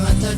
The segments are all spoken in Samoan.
Kia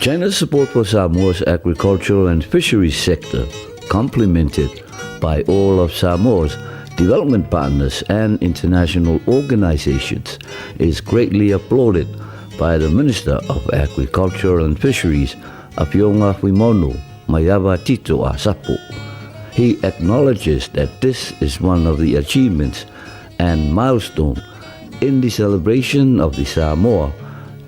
China's support for Samoa's agricultural and fisheries sector, complemented by all of Samoa's development partners and international organizations, is greatly applauded by the Minister of Agriculture and Fisheries, Afioga Fuimaono Maiava Tito Ah Sapo. He acknowledges that this is one of the achievements and milestone in the celebration of the Samoa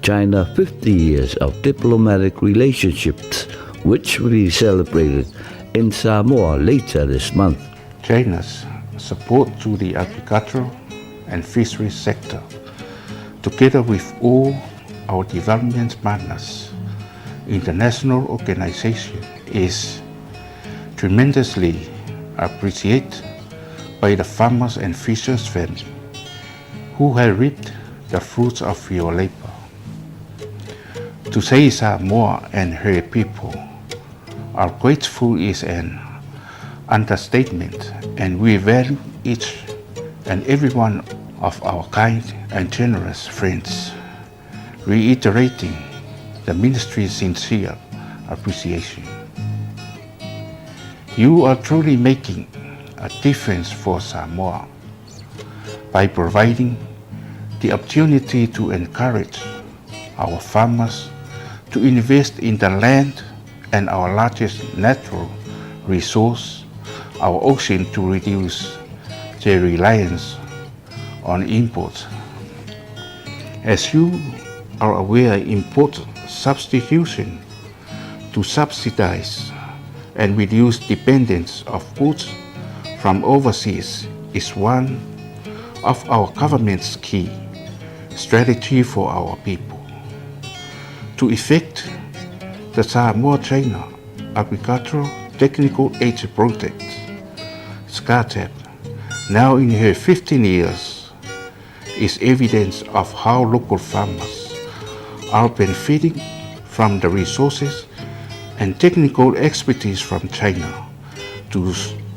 China 50 years of diplomatic relationships, which will be celebrated in Samoa later this month. China's support to the agricultural and fisheries sector, together with all our development partners, international organization, is tremendously appreciated by the farmers and fishers family who have reaped the fruits of your labor. To say Samoa and her people are grateful is an understatement, and we value each and every one of our kind and generous friends, reiterating the ministry's sincere appreciation. You are truly making a difference for Samoa by providing the opportunity to encourage our farmers to invest in the land and our largest natural resource, our ocean, to reduce their reliance on imports. As you are aware, import substitution to subsidize and reduce dependence of goods from overseas is one of our government's key strategy for our people. To effect the Samoa China Agricultural Technical Aid Project, SCATAP, now in her 15 years, is evidence of how local farmers are benefiting from the resources and technical expertise from China to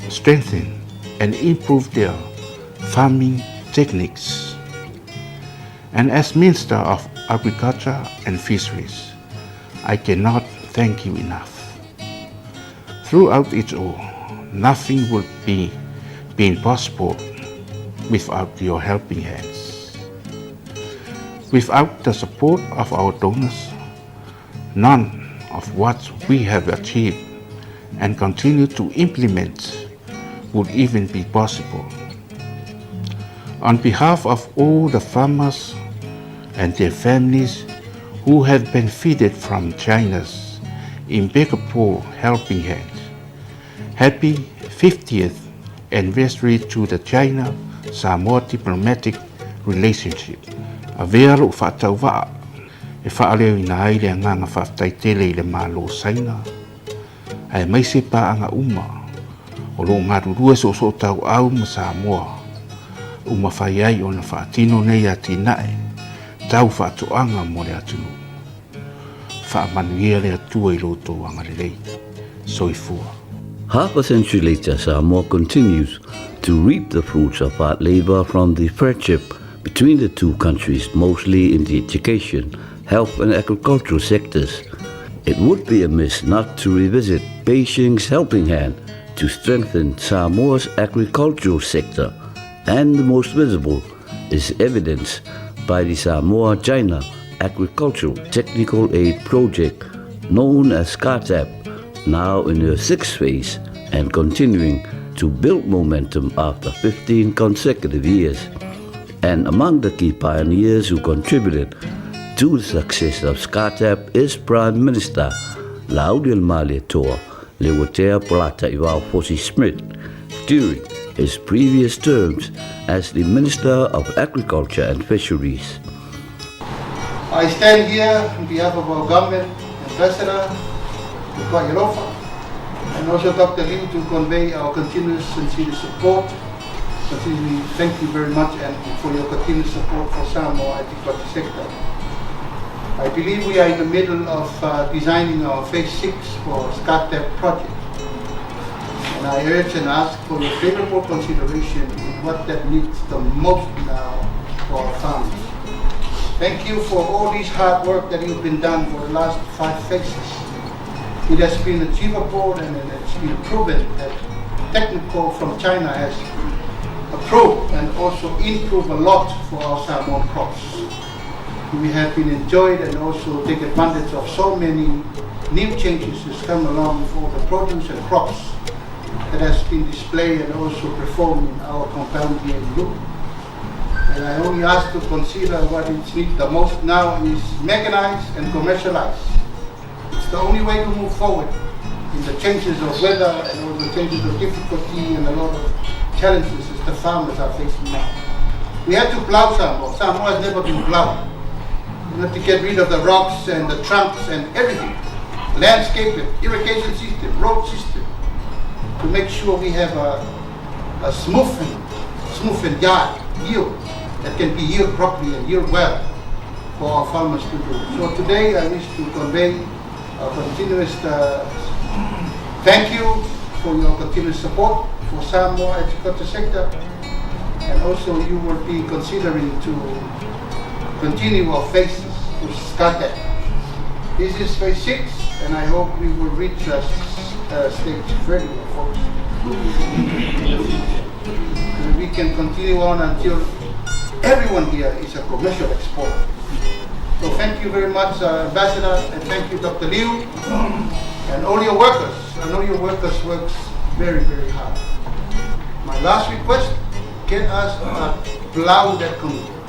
strengthen and improve their farming techniques. And as Minister of Agriculture and Fisheries, I cannot thank you enough. Throughout it all, nothing would be been possible without your helping hands. Without the support of our donors, none of what we have achieved and continue to implement would even be possible. On behalf of all the farmers and their families who have benefited from China's impeccable helping hand, happy 50th anniversary to the China Samoa diplomatic relationship. Avea lo'u fa'atauvaa e fa'aleoina ai le agaga fa'afetai tele i le Malo o Saina, aemaise paaga uma o lo'o galulue so'oso'otau'au ma Samoa ua mafai ai ona fa'atino nei atina'e tau fa'ato'aga mo le atunuu. Fa'amanuia le Atua i lo outou agalelei. Soifua. Half a century later, Samoa continues to reap the fruits of hard labor from the friendship between the two countries, mostly in the education, health and agricultural sectors. It would be amiss not to revisit Beijing's helping hand to strengthen Samoa's agricultural sector, and the most visible is evidenced by the Samoa-China Agricultural Technical Aid Project, known as SCATAP, now in her sixth phase and continuing to build momentum after 15 consecutive years. And among the key pioneers who contributed to the success of SCATAP is Prime Minister Laaulialemalietoa Leuatea Polataivao Fosi Smith during his previous terms as the Minister of Agriculture and Fisheries. I stand here on behalf of our government, Ambassador Tupuāuh'i and also Dr. Liu to convey our continuous sincere support. Continually, thank you very much and for your continued support for Samoa agriculture sector. I believe we are in the middle of designing our phase 6 for SCATAP project. And I urge and ask for your favorable consideration in what that needs the most now for our farmers. Thank you for all this hard work that you've been done for the last 5 phases. It has been achievable and it's been proven that technical from China has approved and also improved a lot for our Samoan crops. We have been enjoyed and also take advantage of so many new changes that's come along for the produce and crops that has been displayed and also performed in our compound here in Nu'u. And I only ask to consider what is needed the most now is mechanize and commercialize. It's the only way to move forward in the changes of weather and all the changes of difficulty and a lot of challenges that the farmers are facing now. We had to plow Samoa. Samoa has never been plowed. We have to get rid of the rocks and the trunks and everything. Landscape it, irrigation system, road system, to make sure we have a smooth and yard yield that can be yield properly and yield well for our farmers to do. So today I wish to convey a continuous thank you for your continuous support for Samoa agriculture sector, and also you will be considering to continue our phases to SCATEP. This is phase 6, and I hope we will reach stage 30 or 40 in the future. And we can continue on until everyone here is a commercial exporter. So thank you very much, Ambassador, and thank you, Dr. Liu, and all your workers. I know your workers works very, very hard. My last request, get us a plow that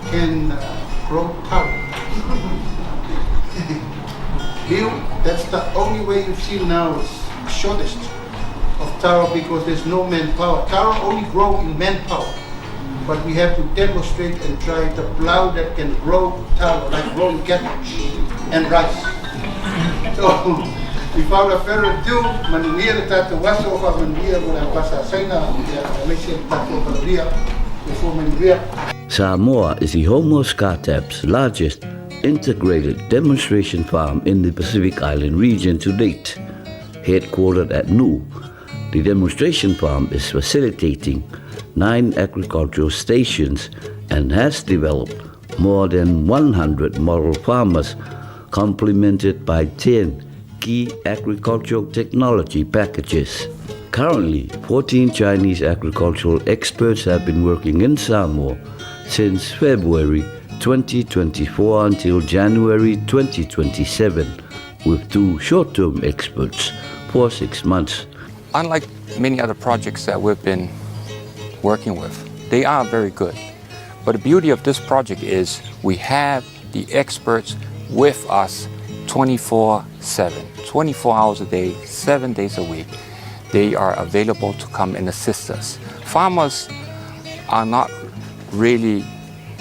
can grow taro. Liu, that's the only way you've seen now is shortest of taro because there's no manpower. Taro only grow in manpower. But we have to demonstrate and try the plow that can grow taro, like growing cabbage and rice. So, without a further ado, manuia le tatou aso, fa manuia mo le aupasa Saina, aemaise le tatou manuia, le manuia. Samoa is the home of SCATEP's largest integrated demonstration farm in the Pacific Island region to date. Headquartered at Nu'u, the demonstration farm is facilitating 9 agricultural stations and has developed more than 100 model farmers, complemented by 10 key agricultural technology packages. Currently, 14 Chinese agricultural experts have been working in Samoa since February 2024 until January 2027, with 2 short-term experts for 6 months. Unlike many other projects that we've been working with, they are very good. But the beauty of this project is we have the experts with us 24/7, 24 hours a day, 7 days a week. They are available to come and assist us. Farmers are not really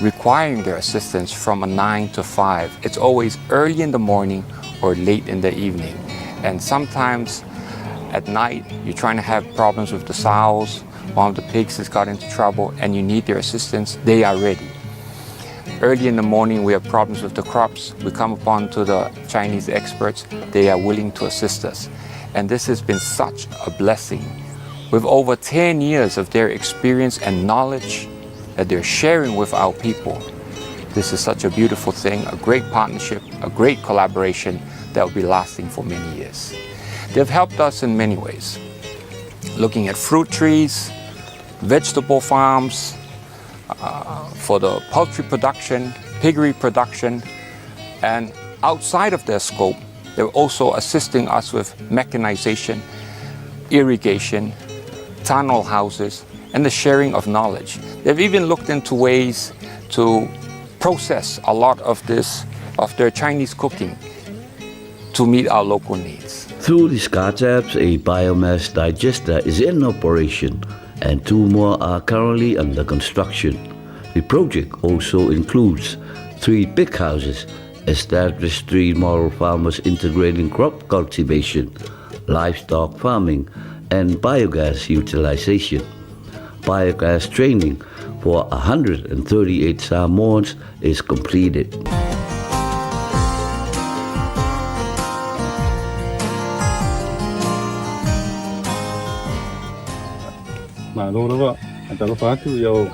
requiring their assistance from a 9 to 5. It's always early in the morning or late in the evening. And sometimes at night, you're trying to have problems with the sows, one of the pigs has got into trouble and you need their assistance, they are ready. Early in the morning, we have problems with the crops. We come upon to the Chinese experts. They are willing to assist us. And this has been such a blessing. With over 10 years of their experience and knowledge that they're sharing with our people, this is such a beautiful thing, a great partnership, a great collaboration that will be lasting for many years. They've helped us in many ways. Looking at fruit trees, vegetable farms, for the poultry production, piggery production, and outside of their scope, they're also assisting us with mechanization, irrigation, tunnel houses, and the sharing of knowledge. They've even looked into ways to process a lot of this, of their Chinese cooking, to meet our local needs. Through the SCATEPs, a biomass digester is in operation, and 2 more are currently under construction. The project also includes 3 big houses, established 3 model farmers integrating crop cultivation, livestock farming, and biogas utilization. Biogas training for 138 Samoans is completed. Malo lava, a talofa atu i au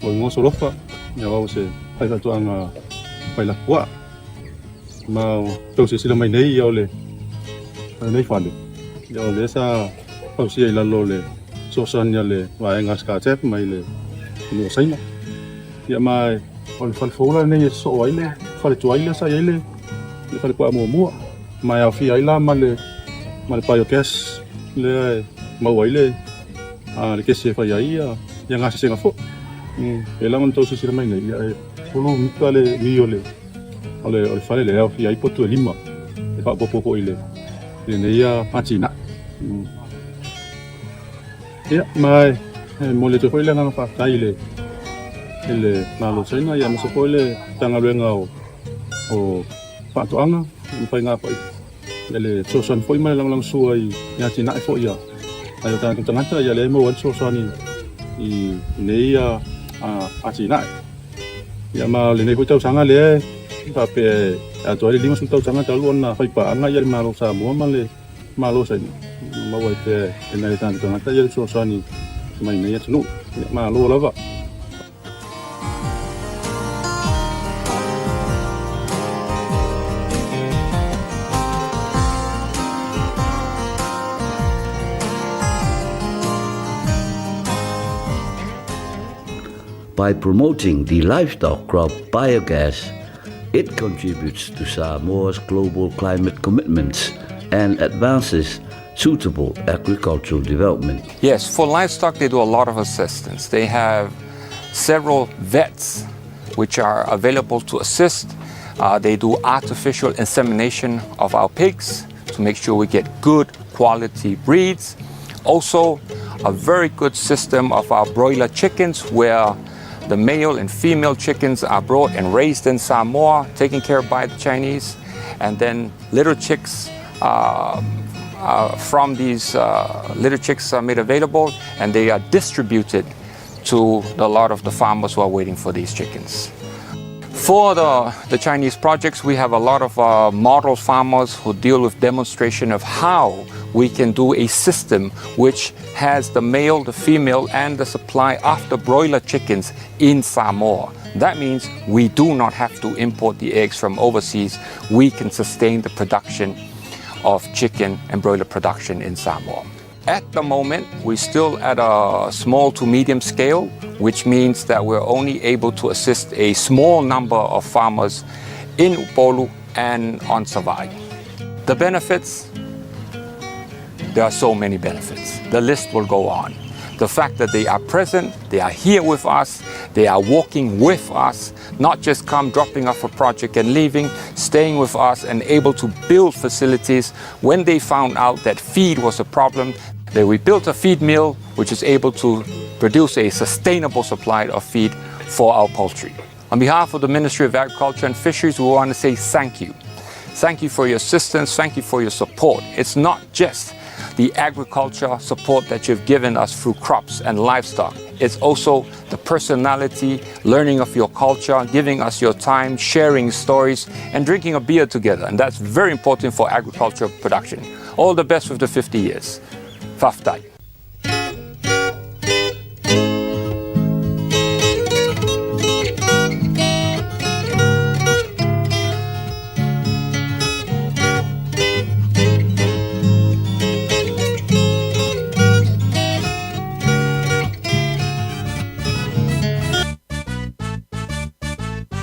o i ngoso lofa, i au se pai whatuanga faila puaa. Ma ua tou silasila mai nei, ia o le lenei fale, ia o lea sa fausia i lalo o le fesoasoani a le vaega a SCADTAP mai le atunuu o Saina. Ia ma o le fale fou la lenei e sosoo ai le fale tuai lea sa i ai le fale puaa muamua. Ma e aofia ai la ma le biogas lea e maua ai le le kesi e fai ai ia gasesega foi. E pei la ona tou silasila mai nei, ia e 10 mita le umi o le o le fale lea e aofia ai potu e 5 e faaopoopo foi i le lenei atinae. Ia, ma e momoli atu ai foi le agaga faafetai i le i le Malo o Saina, ia aemaise foi le Matagaluega o o Faatoaga ma Faiga Faiva, ia le fesoasoani foi ma le lagolagosua i atinae foi a nai o tatou tagata, ia lea e maua ai le fesoasoani i nei atinae. Ia ma o lenei foi tausaga lea e faapea e atoa ai le 50 tausaga talu ona faipaaga ia le Malo o Samoa ma le Malo o Saina, maua ai pea e nai o tatou tagata ia le fesoasoani mai nei atunuu. Ia malo lava. By promoting the livestock crop biogas, it contributes to Samoa's global climate commitments and advances suitable agricultural development. Yes, for livestock, they do a lot of assistance. They have several vets which are available to assist. They do artificial insemination of our pigs to make sure we get good quality breeds. Also, a very good system of our broiler chickens where the male and female chickens are brought and raised in Samoa, taken care of by the Chinese, and then little chicks from these little chicks are made available and they are distributed to a lot of the farmers who are waiting for these chickens. For the Chinese projects, we have a lot of model farmers who deal with demonstration of how we can do a system which has the male, the female, and the supply of the broiler chickens in Samoa. That means we do not have to import the eggs from overseas. We can sustain the production of chicken and broiler production in Samoa. At the moment, we're still at a small to medium scale, which means that we're only able to assist a small number of farmers in Upolu and on Savai'i. The benefits, there are so many benefits. The list will go on. The fact that they are present, they are here with us, they are walking with us, not just come dropping off a project and leaving, staying with us and able to build facilities. When they found out that feed was a problem, then we built a feed mill which is able to produce a sustainable supply of feed for our poultry. On behalf of the Ministry of Agriculture and Fisheries, we want to say thank you. Thank you for your assistance. Thank you for your support. It's not just the agriculture support that you've given us through crops and livestock. It's also the personality, learning of your culture, giving us your time, sharing stories, and drinking a beer together. And that's very important for agriculture production. All the best with the 50 years. Faafetai.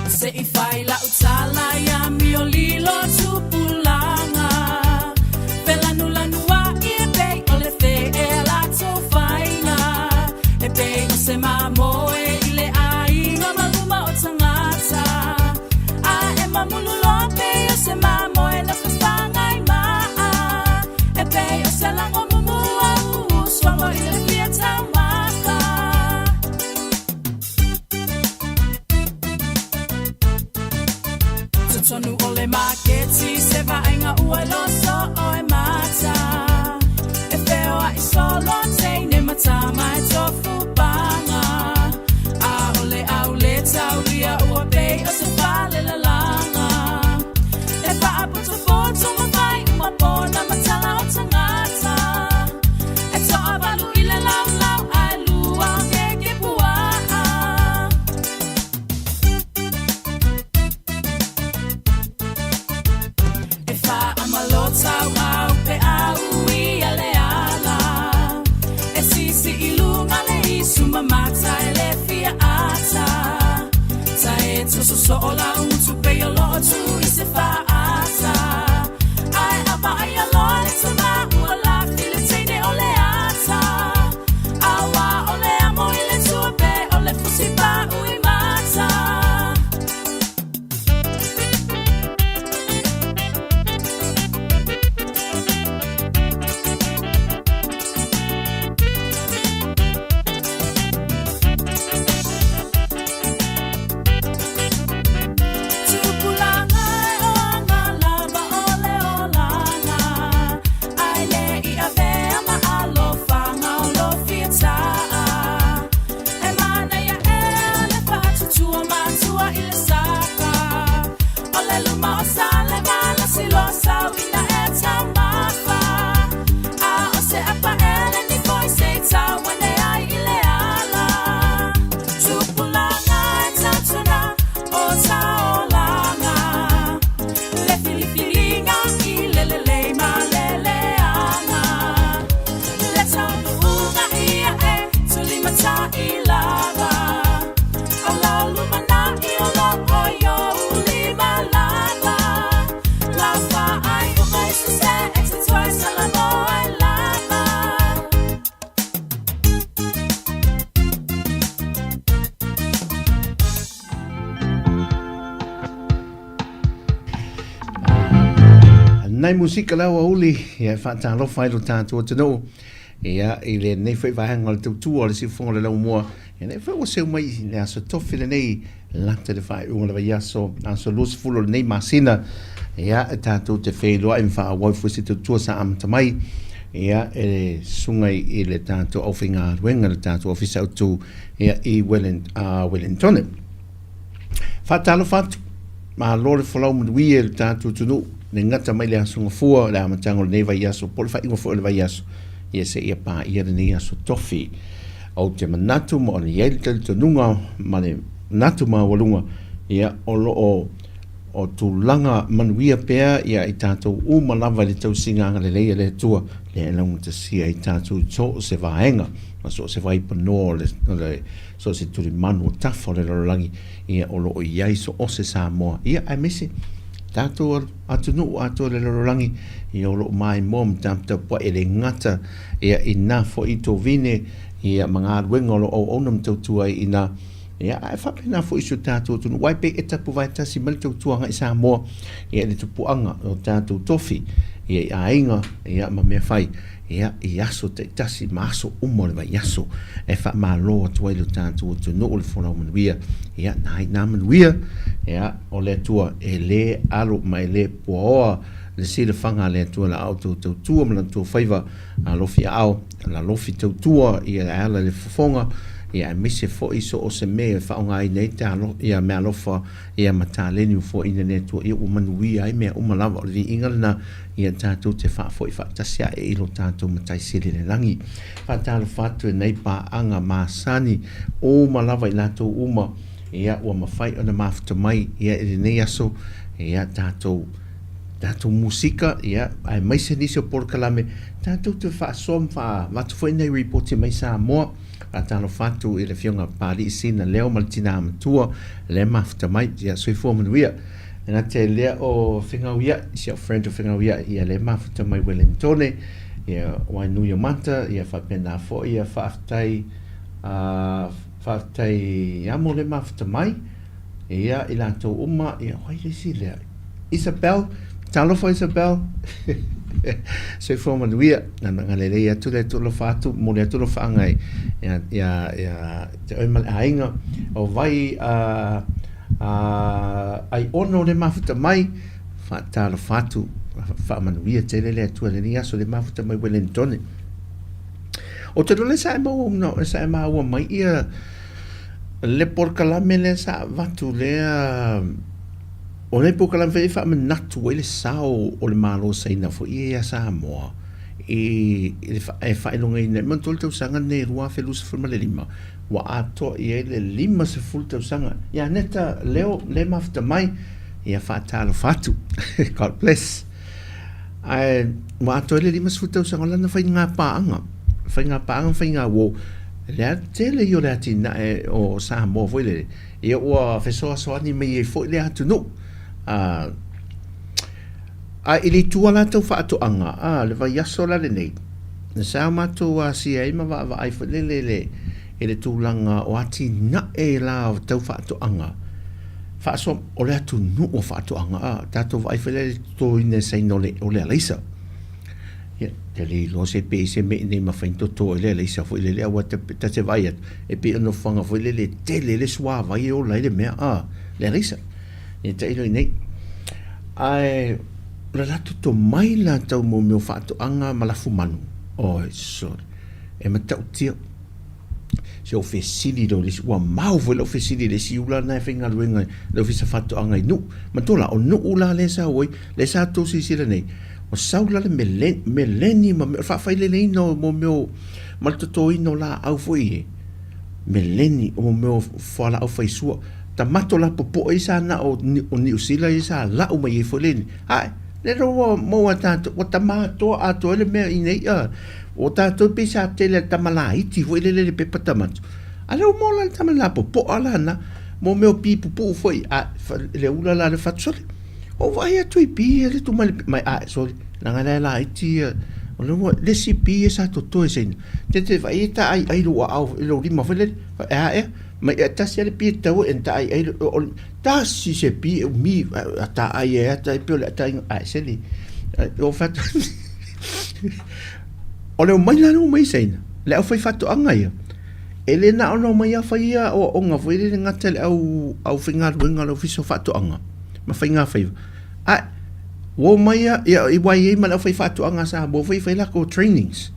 Se i fai lau tala ia mio lilo tupulaga Felanulanuai e pei o le feʻe latou faiga E pei o se mamoe i le ʻaiga ma luma o tagata A e mamulu loa pei o se mamoe na fefagai ma'a E pei o se lago mumua usuago i le fia taumafa. Soo la utu pe o loo tu i se faata. Ae a vaai aloa le tama ua lafi le teine o le ata. Aua o le amo i le tua pe o le fusi pau i mata. Nai musika la ua uli ia e faatalofa ai lo tatou atunuu ia i lenei foi vaega o le tautua o le siufofoga o le laumua ia nei foi ua seu mai i le aso tofi lenei lata le faaiuga o le vaiaso aso 20 o lenei masina ia e tatou te feiloai ma faaauau foi se tautua sa amata mai ia e le susuga i le tatou aufaigaluega le tatou ofisa autu ia i Wellingtone. Faatalofa atu, malo le folau manuia i le tatou atunuu, le gata mai le Aso Gafua, le amataga o lenei vaiaso, po o le faaiuga foi o le vaiaso, ia seia paia lenei aso tofi. Ou te manatu ma o le i ai le talitonuga ma le manatu maualuga, ia o lo o o tulaga manuia pea ia i tatou uma lava i le tausiga agalelei a le Atua, lea e laugatasia ai tatou i so o se vaega ma so o se vaipanoa o le, o le so o se tulimanu o tafa o le lalolagi, ia o lo o i ai so o se Samoa, ia aemaise tatou atunuu atoa i le lalolagi, ia o lo o maimoa ma taputapuai e le gata ia i na foi tovine ia ma galuega o lo o auauna ma tautua ai i na. Ia, ae faapena foi i si o tatou atunuu, aua e pei e tapuvae tasi mai le tautua agai Samoa, ia i le tupuaga o tatou tofi, ia i aiga, ia ma mea fai, ia i aso taitasi ma aso uma o le vaiaso, e faamalo atu ai lo tatou atunuu le folau manuia, ia na ai nā manuia, ia o le Atua e lē alo ma e lē puaoa le silafaga a le Atua la a outou tautua ma la outou faiva alofi aao, la alofi tautua ia e ala i le fofoga, ia aemaise foi so o se mea e faaaogaina ai te alo, ia meaalofa ia ma taleni ua foaiina e le Atua, ia ua manuia ai mea uma lava. O le viiga lena ia tatou te faafoi faatasi ae i lo tatou Matai Sili i le lagi. Faatalofa atu i nei paaga masani uma lava i latou uma ia ua mafai ona mafuta mai ia i lenei aso ia tatou tatou musika ia aemaise nisi o polokalame tatou te faasoa ma faavatu foi nei ripoti mai Samoa. Faatalofa atu i le Afioga Papalii Sina Leo ma le Tina Matua le mafuta mai ia soifua manuia. E gata i lea o Fegauia'i, si au friend o Fegauia'i ia le mafuta mai Welentone ia Wainuiomata ia faapena foi ia faafetai faafetai amo le mafuta mai ia i latou uma ia o ai le isi lea Isabel, talofa Isabel. Soifua manuia. Na agalelei atu le Atua alofa atu, momoli atu alofaaga i ia ia ia te oe ma le aiga. O vai a a ai ono le mafuta mai, faatalofa atu, faamanuia tele le Atua i lenei aso le mafuta mai Wellingtone. O te lole sa e maua una sa e maua mai ia le polokalame lea sa avatu lea O lenei polokalame foi e faamanatu ai le sao o le Malo Saina foi ia ia Samoa i le e faailogaina ai manatua le tausaga lenei 2025 ua atoa i ai le 50 tausaga. Ia Neta Leo le mafuta mai ia faatalofa atu. God bless. Ae ua atoa ai le 50 tausaga o lana faiga paaga, faiga paaga ma faiga uo. Le a tele ia o le atinae o Samoa foi lele, ia ua fesoasoani mai ai foi le atunuu. A, a i le itu a latou faatoaga, a, le vaiaso la lenei, sa o matou asia ai ma vaavaai foi lele i le, i le tulaga o atinae la o tau faatoaga, faasoa, o le atunuu o faatoaga, a, tatou vaai foi lele i le totoina e Saina o le, o le alaisa. Ia, te le iloa se pe i se mea nei mafai ona toto ai le alaisa foi lele, aua ta, ta te vaai atu, e pei o nofoaga foi lele e tele le suavai e ola ai le mea, a, le alaisa. Ia tailo i nei. Ae, o le latou tomai la tau mo mea o faatoaga ma lafumanu, oi, sorry, e matautia. Si ou fesili lea o le isi, ua mau foi lau fesili i le isi ula lena e faigaluega i le Ofisa Faatoaga i Nuu. Manatua la, o Nuu la lea e sau ai, lea sa outou silasila nei, o sau la le meleni ma mea, o le faafaileleina o mo mea o, ma le totoina o laau foi e, meleni, o mo mea o fualaau faisua. Tamato la popoe ia sa na o Niu Sila ia sa lau mai ai foi le, ae, lea ua maua e tatou, ua tama atoa atoa ai le mea i nei, a. O tatou pei sa tele a le tama laiti foi lele le pepa tamato. A lea ua maua la le tama lapopoa la na, mo mea o pi pupuu foi, a le ula la le fatu sole. Ou vaai atu i pi ia le tu mai le mai a sole, leaga la e laiti ia, o le ua le isi pi ia sa totoe saina. Te te vaai e ta ai ai lou aao i lou lima foi lele, e a ea, mai e tasi a le pi e tatau e ta ai ai, o le tasi se pi e umi a ta ai e ata e pei o le ata ai, a sele. O fatu O le omai la lea ua omai Saina, le aufaifaatoaga ia, e le na ona omai lava fai ia aoaoga foi lele gata i le au aufaigaluega o le Ofisa o Faatoaga ma Faigafaiva, ae ua omai lava, ia aua e i ai ma le aufaifaatoaga a Samoa foi e fai latou trainings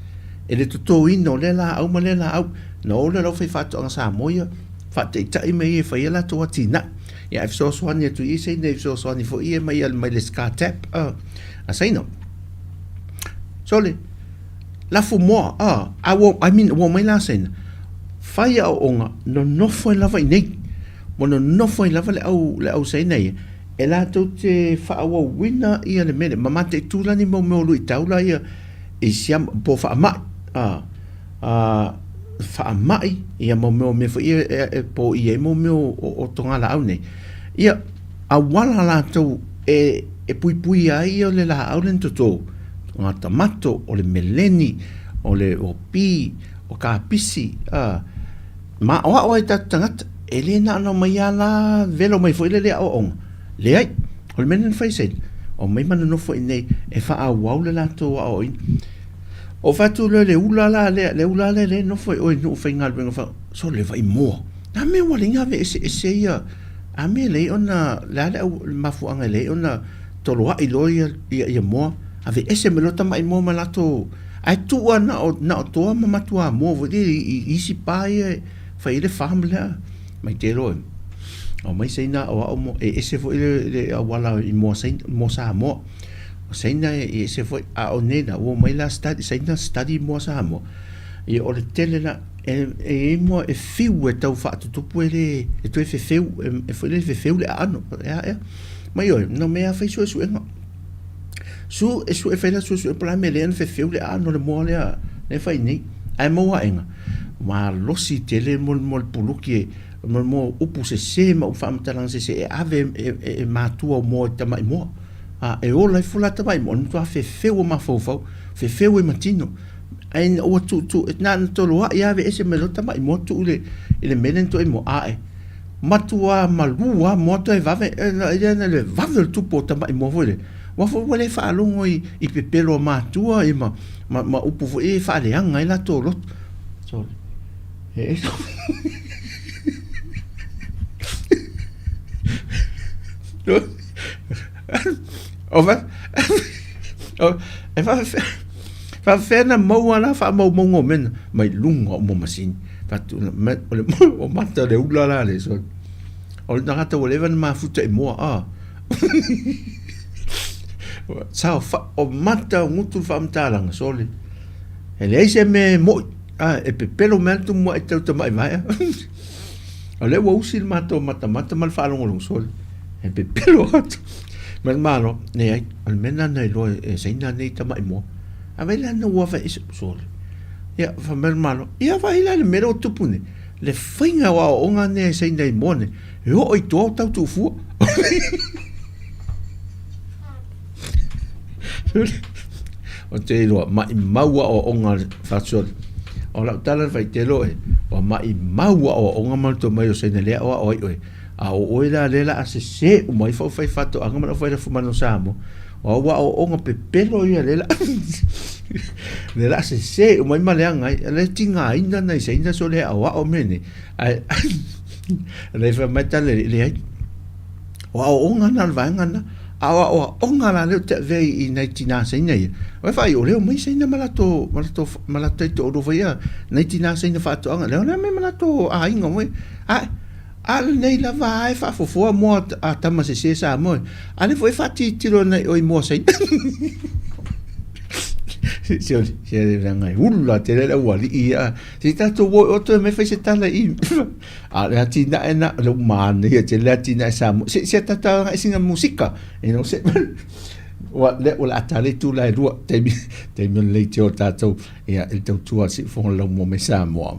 i le totoina o lea laau ma lea laau. Ona o lea o le aufaifaatoaga Samoa ia faataitai mai ai e fai ai latou atinae. Ia ae fesoasoani atu i i Saina e fesoasoani foi ia mai mai le SCATEP a Saina. Sole, lafu moa, ah, a ua, I mean, ua omai la Saina, fai aoaoga, nonofo ai lava i inei. Ua nonofo ai lava le au, le au Saina ia, e latou te faaauauina ia le mea lea, ma mataitu la ni mau mea o luitau la ia i siama, po o faamai, ah, ah, faamai, ia mau mea o mea foi ia e, e poia ai mau mea o, o, o togalaau nei. Ia, auala latou e e puipuia ai ia le laau le toto, o ngā tamato, o le meleni, o le o pi, o kapisi, a maoao ai tatou tagata, e le na ona omai a la velo mai foi le le aoaoga. Leai, o le mea lea na fai Saina, omai ma nonofo i inei e faaauau le latou aoaoina. O fatu loa le ula la lea, le ula lea lea e nofo i o i nuu faigaluega fa, sole le vaimoa. Na mea ua leai ni aveeseese ia A mea lelei ona, le a le au mafuaaga e leai ona toloai loa ia, ia, ia moa, aveese mai loa tamai moa ma latou, ae tuu lava na o, na o toa ma matuamoa foi lele i, i isi pa ia e fai ai le farm lea. Mai te iloa e aumai Saina aoao mo, e ese foi le, le auala i moa Saina, moa Samoa. O Saina e ese foi, a o nei la, ua omai la study, Saina study moa Samoa. Ia o le tele la, E i ai moa e fiu e tau faatutupu e le e toe fefeu e foi lele fefeu le aano e a ea. Mai oe, no mea fai suesuega. Su e sue fai la suesue po o le a le mea e leai ona fefeu le aano o le moa lea lea e fai nei. Ae maua aega, malosi tele mo le puluki e mo mo upu sese ma upu faamatalaga sese e ave e matua o moa i tamai moa. A e ola ifo la tamai moa, e matua fefeu o mafaufau, fefeu e ma tino. Ae ina ua tuutuu, na ona toloai lava aveese mai loa tamai moa tuu i le mea lea na toai moa, ae matua malu lava moa toe vave, e le vave o le tupu o tamai moa foi lea, aua foi ua le faalogo i pepelo a matua ma, ma, ma upu foi ia e faaleaga ai latou loto. Sorry. E ese. O fa, e fa, faafefea na maua la faamaumauga o mea na mai luga o moa masini. Fatu, me, o le o mata le ula la le so. O le tagata ua leva na mafuta i moa a. Sa o, fa, o mata o ngutu le faamatalaga sole. E leai se mea e moi, a, e pepelo mai lava le tumuai tau tamai vaea. O lea ua usi le matou matamata ma le faalogologo sole. E pepelo atu. Ma le malo, leai, o le mea lena na iloa e Saina nei tamai moa. A vai la na ua fai ese, sole. Ia, fai mai le Malo, ia vaai la i le mea lea ua tupu nei, le faiga o aoaoga nei a Saina i moa nei, e oo i tua o tau tuufua. Ou te iloa, maimau aoaoga a le Faasoa. O lau tala le faitelo e, ua maimau aoaoga ma le tomai o Saina lea e aoao ai oe. A o oe la lea la a sese uma ifo au fai faatoaga ma le aufai lafumanu o Samoa, o au aoaoga pepelo ia lea la lea la a sese uma ai ma leaga ai. O lea e tigaina nai Saina sole e aoao mea nei, ae o lea e fai mai tala e leai. O aoaoga na o le vaega lena. A o aoaoga la lea ou te avea i nai tinā Saina ia, ua e vaai o lea e omai Saina ma latou, ma latou, ma latou taitoalua foi ia, nai tinā Saina faatoaga, lea o lea e omai ma latou aiga foi. Ae, a lenei lava lava e faafofoa moa a tama sese Samoa, a lea foi e faatilotilo agai i o i moa Saina. Se se leaga e ulu la tele le aualii ia. Se i tatou o i o toe mai fai se tala i A o le atinae na, o le manaia tele le atinae Samoa. Se, se tata agai sina musika, you know, se, ua, le, ua le ata le itu la e lua, taimi, taimi o le leitio o tatou, ia, i le tautua a le Siufofoga o le Laumua mai Samoa.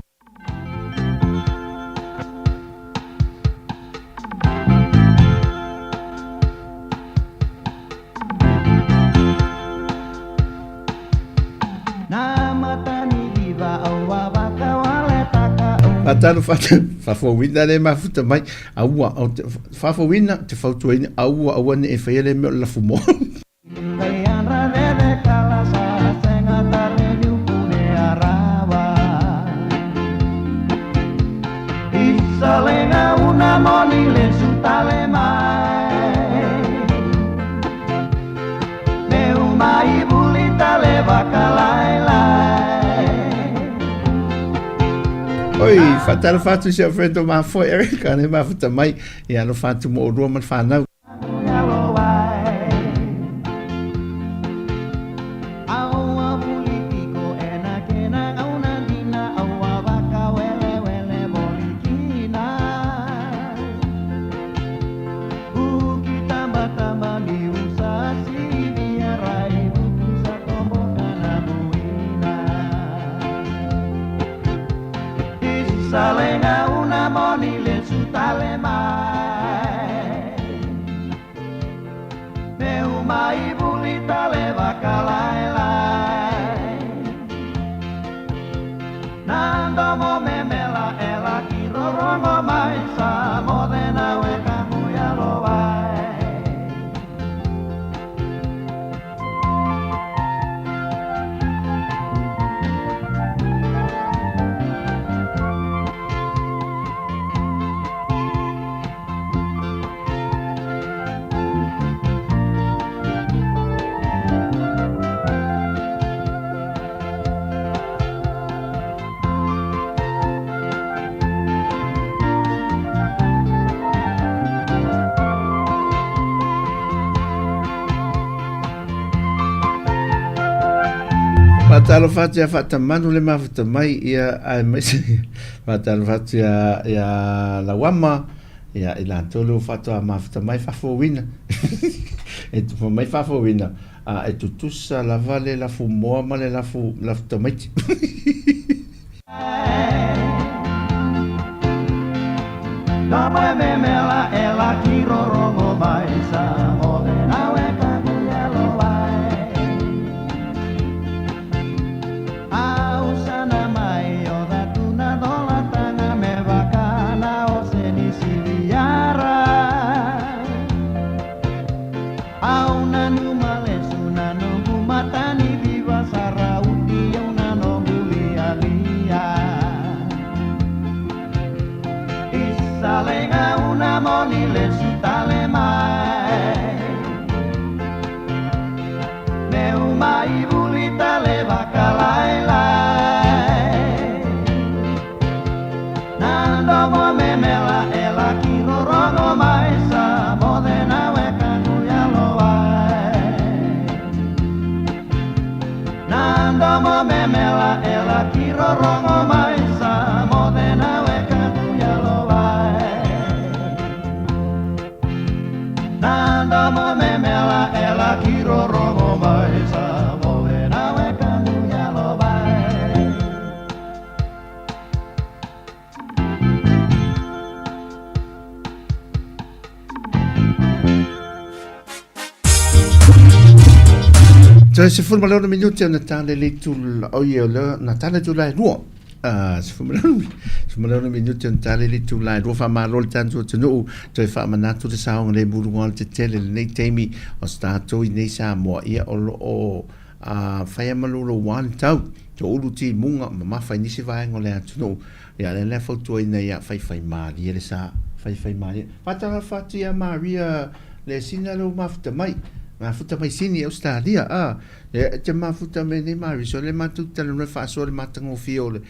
Faatalofa atu, faafouina le mafuta mai, aua, o te, faafouina, te fautuaina, aua, aua ne i faia le mea o le lafumoa. Oi, faatalofa atu i si au friend o mafoe Eric, ane mafuta mai, ia alofa atu mo olua ma le whanau. Faatalofa atu ia Faatamanu le mafuta mai ia aemaise faatalofa atu ia ia Lauama ia i latou le ua faatoa mafuta mai faafouina e tufa mai faafouina a e tutusa lava le lafumoa ma le lafu lafu tamaiti. Toe 16 minute ona tale le itu, oi, o lea na tale itula e 2. Ah, 16 minute ona tale le itula e 2. Faamalo le tatou atunuu, toe faamanatu le saogalemu luga o le tetele i lenei taimi o se tatou i nei Samoa, ia o lo o faia ma louloua le tau, toulu timuga mamafa i nisi vaega o le atunuu. Ia lea la e fautuaina ia faifaimalie le sa, faifaimalie. Faatalofa atu ia Maria le sina lea ua mafuta mai, mafuta mai Sini, Ausetalia, a. Ia e te mafuta mai nei Maria, so lea matou te talanoa e faasoa le matagofie o le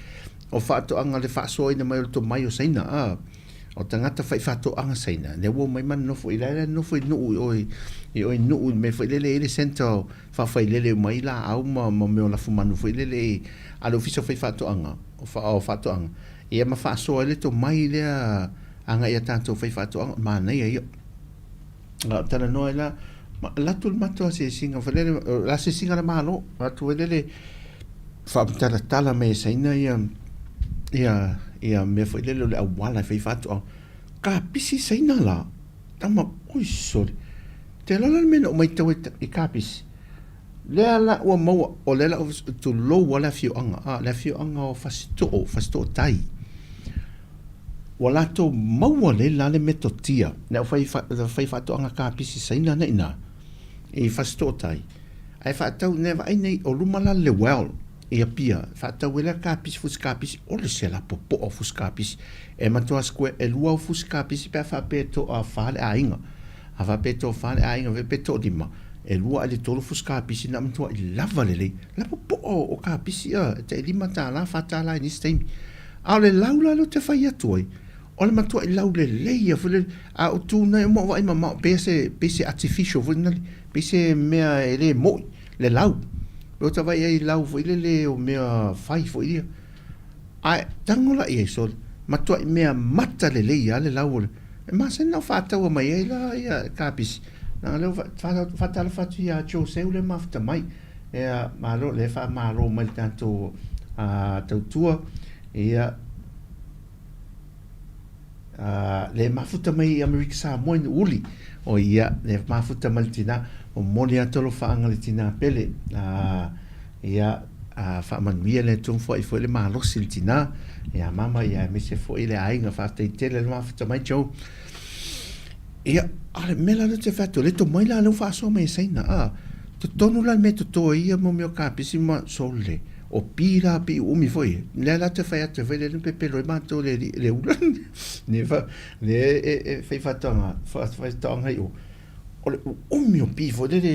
o faatoaga le faasoaina mai o le tomai o Saina, a. O tagata faifaatoaga Saina, lea ua omai ma nonofo i la e nonofo i Nuu i o i o i Nuu i le mea foi lele e i ai le centre o faafailele uma ai laau ma ma mea o lafumanu foi lele i a le Ofisa o Faifaatoaga. O faatoaga, ia ma faasoa ai le tomai lea agai i a tatou faifaatoaga, manaia ia. A o talanoa ai la, alu atu le matou asiasiga foi lele, o le asiasiga a le Malo, alu atu foi lele faamatalatala mai e Saina ia ia ia mea foi lele o le auala e fai faatoaga. Kapisi Saina la, tama, oi sole, te iloa la le mea na ou matau ai i kapisi, Lea la ua maua, o lea la ua, tulou lava le afioaga, a, le afioaga o Fasitoo, Fasitoo Tai. Ua latou maua lelei la le metotia, le au faifaatoaga kapisi Saina na i ina, i Fasitoo Tai, ae faatau, ne vaai nei, o luma la le well i Apia, faatau ai la kapisi, fusi kapisi, o le se lapopoa o fusi kapisi. E matua square, e lua au fusi kapisi pe a faapea e toafa le aiga. A faapea e toafa le aiga, pe toalima, e lua a i le tolu fusi kapisi na matuai lava lelei. Lapopoa o kapisi a, e tai $5, $4 i nisi taimi. A o le lau la lea ou te fai atu ai, o le matuai lau lelei lava foi lele. A ou tu nei ma ou vaai mamao, pei se, pei se artificial foi lele, pei se mea e le moi le lau. Pei ou te vaai ai i lau foi lele o mea fai foi ia. Ae tago la i ai sole, matuai mea mata lelei lava le lau o le, e masani ona faataua mai ai la ia kapisi, leaga lea ua faatalofa atu ia Joseu lea e mafuta mai, ia malo lea e faamalo mai le tatou tautua, ia lea e mafuta mai i Amerika Samoa i Nuuuli, o ia lea e mafuta mai le tina, momoli atu alofaaga i le tina pele, ia faamanuia le Atua ma foai foi le malosi i le tina, ia mama ia aemaise foi le aiga, faafetai tele le mafuta mai Joe. Ia, a o le mea la lea ou te fai atu, le tomai la lea ua faasoa mai e Saina, a, totonu la le mea e toto ai ia mea o kapisi ma sole, o pi la pi uumi foi e, lea la ou te fai atu ai foi lea na pepelo ai matou i le, le ula, ne fa, ne e, e fai faatoaga, faatoaga i o, o le uumi o pi foi lele,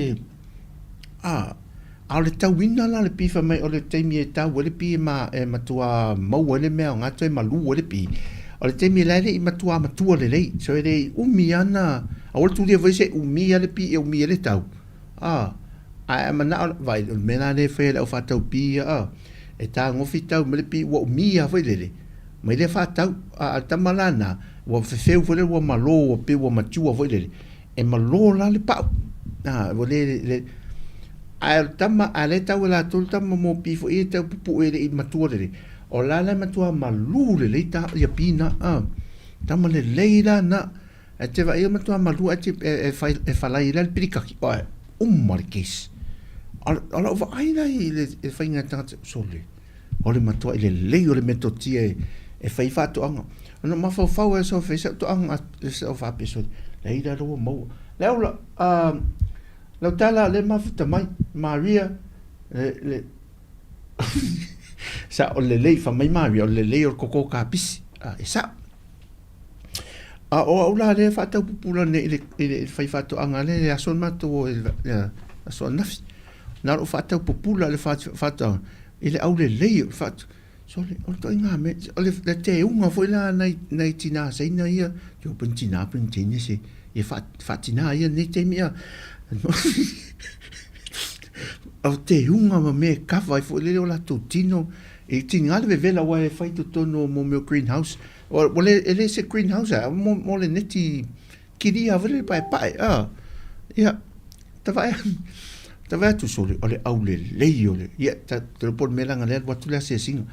a, A o le tauina la o le pi fai mai o le taimi e tau ai le pi ma e matua maua ai le mea aoga toe malu ai le pi, o le taimi la e le i matua matua lelei. So e le i umi lava na, aua le tulia foi se umi lava le pi e umi ai le tau, a, ae a manao, vaai, o le mea la lea e fai e le au faatau pi ia, a, e tagofi tau mai le pi ua umi lava foi lele, mai lea faatau. A o le tama la lena, ua fefeu foi lele ua malo ua pei ua mature foi lele, E malo la le pau. A, ua le, le, ae o le tama, a lea e tau e latou le tama mo pi foi ia e tau pupuu e le i matua lelei. O la la e matua malu lelei ta, ia pi na, a. Tama lelei la na. Ae te vaai e matua malu ae te, e, e, fai, e falai ai la le pilikaki, oe, uma le case. O, o lau vaai la i le, le faiga e tagata, sole. O le matuai lelei o le metotia e, e fai faatoaga. Ona mafaufau ai so fai sau toaga sau faapeso. Lei la ua maua. Le au la, lau tala le mafuta mai, Maria, le, le, sa o lelei, fa mai Maria, o lelei o le koko kapisi. A, e sao. A o au la lea e faataupupula nei i le, i le fai faatoaga lea i le aso na matou o i le aso ananafi. Na o lou faataupupula i le faatoaga i le aulelei o le faatoaga. Sole, o le ituaiga mea, o le teuga foi la a nai tina Saina ia, te iloa pe ni tina pe ni teine se, ia faatina ia i lenei taimi a. O le teuga ma mea e kava ai foi lele o latou tino, e tiga le vevela aua e fai i totonu o mea o greenhouse. Ua le, e le se greenhouse a, mo, mo le neti kilia foi lele paepae, a. Ia, ta vaai, ta vaai atu sole, o le aulelei o le, ia, ta, te iloa po o le mea leaga lea alu atu le asiasiga,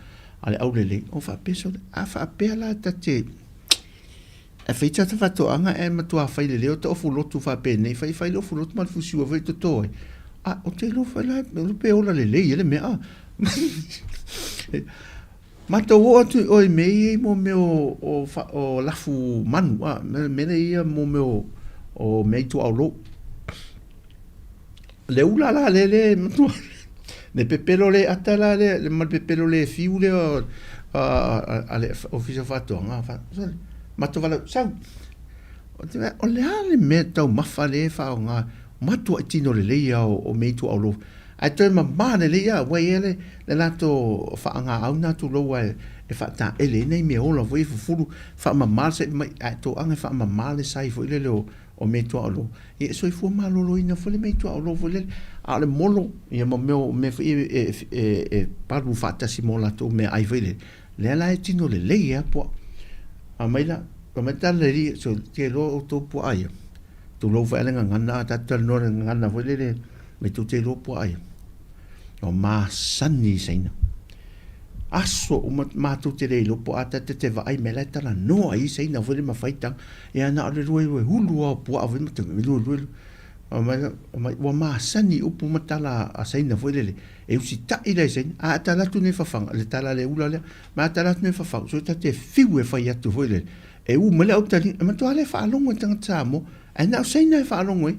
a o le aulelei, o faapea sole, a faapea la ta te, e fai ta faatoaga ae matua fai lelei o ta ofulotu faapenei, fai, fai le ofulotu ma le fusiua foi e toto ai. A ou te iloa foi la pe ola lelei ai le mea a. Matou oo atu i o i mea ia i mo mea o, o, o lafu manu, a, mea lea ia mo mea o, o mea i tuaolo. Le ula la le le matua, le pepelo le ata la le, le ma le pepelo le fiu lea a, a, a le Ofisa o Faatoaga, fa, matou valaau, sau, o le a le mea taumafa lea e faaaoga, matuai tino lelei lava o mea i tuaolo. Ae toe mama lelei lava, ua i ai le, le latou faagaau na tulou ae e faataele ai nai meaola foi e fufulu, faamama le sai mai, ae toaga e faamama le sai foi lele o, o mea tuaolo. Ia e soifua maloloina foi le mea tuaolo foi lele. A o le molo, ia ma mea, mea foi e, e, e, e palu faatasi ma o latou meaai foi lele, lea la e tino lelei lava puaa. Aumai la, aumai tala le alii, so, te iloa outou puaa ia. Tulou foi a le gagana, a tatou talanoa i le gagana foi lele, mai tou te iloa puaa ia. Ua masani i Saina. Aso uma matou te le iloa po o a tatou te vaai mai la e talanoa ai Saina foi lele ma fai tala. Ia na o le lue hulu lava o puaa foi ma te lue lue. Mai ua masani i upu ma tala a Saina foi lele e usitai la i Saina. A tala atu nei fafaga, le tala a le ula lea, ma tala atu nei fafaga, so ta te fiu e fai atu foi lele. E u mai le autalia, e matua le faalogo i tagata Samoa, ae na o Saina e faalogo ai.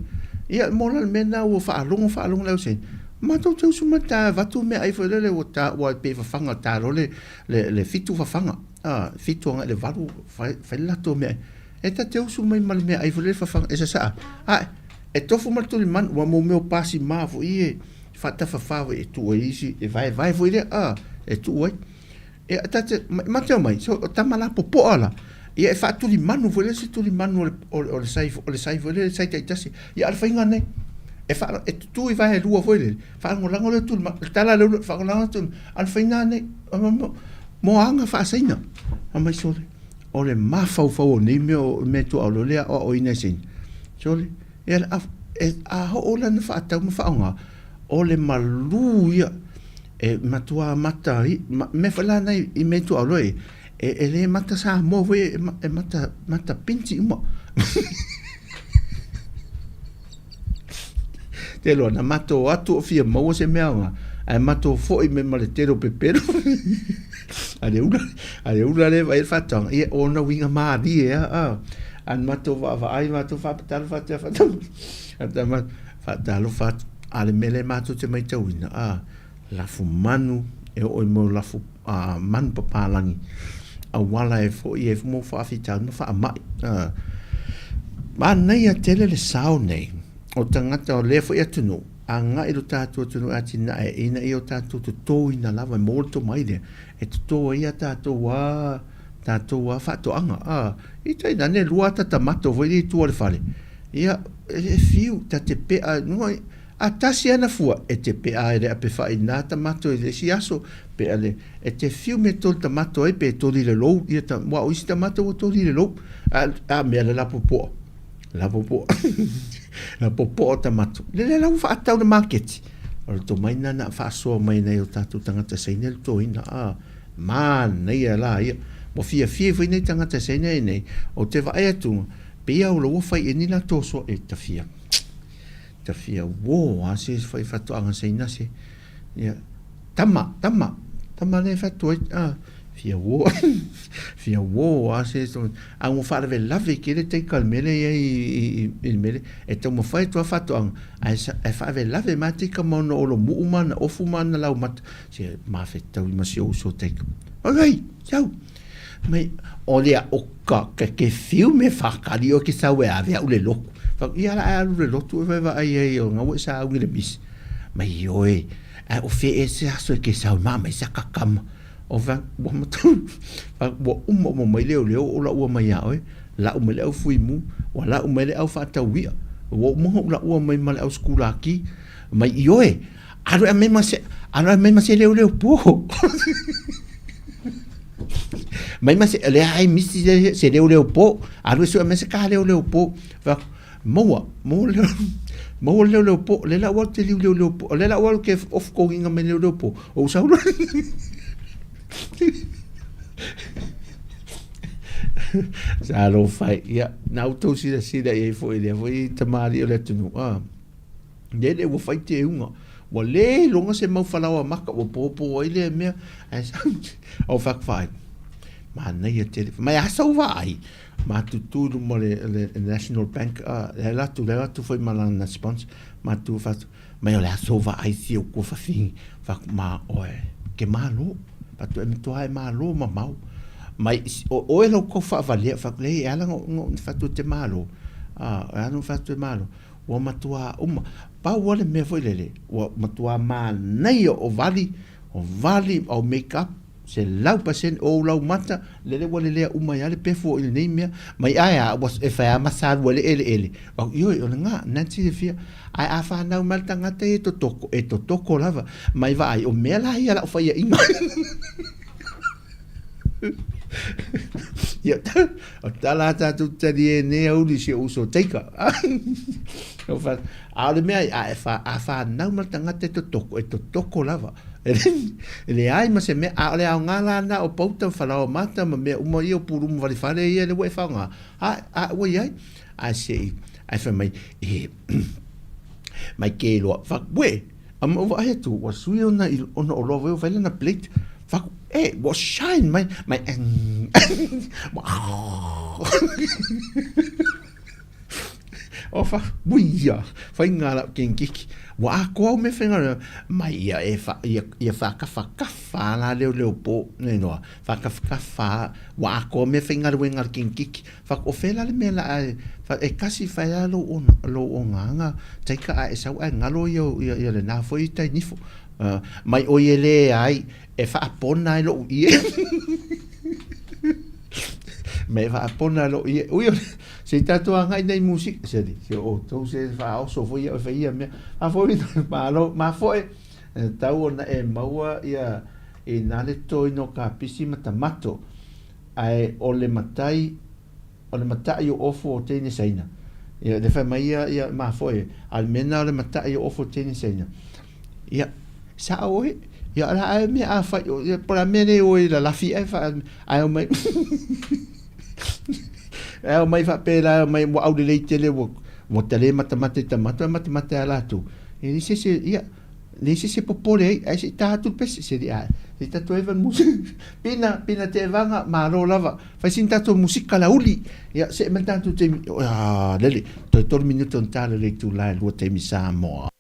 Ia, mo la le mea lena ua faalogo faalogo le au Saina. Matou te usu mai ta avatu meaai foi lele ua taua ai pei fafaga ta loa le, le, le fitu fafaga. A, fitu agai i le valu, fai, fai le latou meaai. E ta te usu mai ma le meaai foi lele fafaga, e sasaa. Ae, e tofu ma le tulimanu, ua mo mea o pasima foi e faatafafa foi e tuu ai isi, e vaevae foi lea, a, e tuu ai. Ia, ta te, ma te omai, so, o tama la popoa la, ia e faatulimanu foi lea se tulimanu o le, o le, o le sai, o le sai foi lea, sai taitasi. Ia, a o le faiga nei, e faa, e tutū i vae lua foi lele, faalagolago lea tulimanu, le tala a le ulu, faalagolago le tulimanu, a o le faiga nei, mo aga faasaina. Fai mai, sole, o le mafaufau o nei mea o mea tuaolo lea e aoaoina e Saina. Sole, ia, e, a oo la ina faatau ma faaaoga, o le malū ia. E matua mata i, ma, mea foi la na i mea tuaolo e, e, e le mata Samoa foi e, e mata, mata pinti uma. Te loa, na matou atu o fia maua se mea nga, ae matou foi me ma le tele o pepelo. A le ula, a le ula le vai le faatoaga, ia ona uiga malie a, a. A na matou vaavaai, matou faapatalo faatea faatama, faatama, faatalofa atu. A le mea lea matou te matauina, a, lafu manu, e oo i mau lafu a, manu papalagi, auala e foi ai mo faafitauli ma faamai. A, manaia tele le sao nei o tagata o lea foi atunuu, agai i lo tatou atunuu e atinae ina ia o tatou totoina lava e maua le tomai lea, e toto ai a tatou a tatou a faatoaga. A, i tainane lua ata tamato foi lea i tua o le fale, Ia, e fiu, ta te pea, noa, a tasi ana fua, e te pea ai le ape whaina tamato i le isi aso, pea le, e te fiu me toli tamato ai, pe toli le lou, ia ta, wa o isi tamato ua toli le lou, a, a mea le lapopoa, lapopoa, lapopoa tamato. Le le lau whaatau le maketi. O le tomai na na whaasoa mai nei o tātou tangata seine le toina, a, manaia la ia. Ua fiafia foi nei tangata seine nei, o te vaai atu, Pei a ola ua fai e ni la toso e tafia tafia wo a se fai fatoaga seina se ia tama tama tama le fatu ai a fia wo fia wo a se a ua faalavelave tele taika o le mea lea i ai i le mea lea e taumafai atu lava faatoaga ae ae faalavelave mai lava taika ma ona olomu'u ma ana ofu ma ana laumata se mafetaui ma si ou uso taika oi sau Mai, o lea o ka ke ke fiu me whakari o ke sau e ave au le loku. Fa ia la alu le lotu e vaai ai o ngau e sa au le misi. Mai oe, a o fe e se aso e ke sau ma mai sa kakama. O fa ua matu, fa ua uma uma mai leo leo o la ua mai a oe, la u mai le au fui mu, ua la u mai le au whaatau ia. Ua uma u la ua mai ma le au skulaki, mai i oe, alu e mai ma se, alu e mai ma se leo leo po. Mai ma se lea ai misi se, se leo leo po. Alu e sua me se ka leo leo po. Fa maua, maua leo maua leo leo po. Le la ua te liu leo leo po. Le la ua ke off ko nginga me leo leo po. O sau lo. Sa lo fai. Ia, na utou sila sila i ai foi lea foi tamali o le atunuu. Ah. Lele ua fai teuga. Ua le iloga se mau falaoa maka ua popo ai lea mea. Ae sau, au fai atu vaai. Manaia tele. Mai a sau vaai. Matutu i luma o le National Bank, le ala atu, le ala atu foi ma lana sponsor. Matutu fai atu, mai o le aso vaai si au kua fafini. Fai atu, ma oe, ke malo. Fai atu, e matua e malo mamao. Mai, o oe lau kau faavalea. Fai atu, leai, e ala ona fai atu e te malo. E ala ona fai atu e malo. Ua matua uma. Pau lava le mea foi lele, ua matua manaia o vali, o vali, au make up, 100% o ou laumata, lele ua lelea uma ai lava le pefu o i lenei mea. Mai ae a, ua e fai lava ma sa lua i le eleele. Au, ioe, o lena, lena e te silafia. Ae a fanau mai le tagata ia e totoko, e totoko lava. Mai vaai, o mea la ia a lau faiaiga. Ia, o tala a tātou tali e nei a uli si o uso teika. A o le mea, a e wha, a whānau ma le tangata e totoko, e totoko lava. E leai ma se mea, a o le ao ngā la na o pauta, whalaoa mata, ma mea uma ia o pūrumu whare whare ia le ua e whao ngā. A, a ua iai, a se i, a e whai mai, e, mai ke loa, wha, we, A ma ou vaai atu, ua sui ona i ona oloa foi ua fai lana plate, fai atu, eh, ua shine mai, mai O fa, uia, faiga lau kenkeki. Ua atoa au mea faigaluega, mai ia e fa, ia, ia whakawhakawha la leo leo po, nei noa, whakawhakawha, ua atoa mea faigaluega le kenkeki. Fa, o whea la le mea la a, fa, e kasi whai a lou ona, lou ongaanga, taika a e sau ae ngalo ia, ia, ia le nā foi i tai nifo. Mai oi e lē ai, e whaapona ai lou ie. Me whaapona lou ie. Ui, se i tātou agai nei musika, se li, se o tou se whaoso foi ia o whai ia mea. A foi, malo, ma foi, e tau ona e maua ia i nā le toi no ka pisi matamato, ae o le matai, o le mataʻi o ofo o teine Saina. Ia, le fai mai ia, ia mafoe, a le mea na o le mataʻi o ofo o teine Saina. Ia, sao oe, ia la ae mea a fai, ia, po la mea nei oe la lafi ae fa, ae o mai, ae o mai faapela, ae o mai ua aulelei tele, ua, ua tale matamata i tamato, ae matamata ia latou. E leai se isi, ia, leai se isi e popole ai, ae se i ta atu le pese, se li ae, se i tatou eva le musika. Pina, pina te evaga, malo lava. Fai sina tatou musika lauli. Ia, see mai le tatou taimi, ah, lele, toe tolu minute ona ta lele itula e lua taimi Samoa.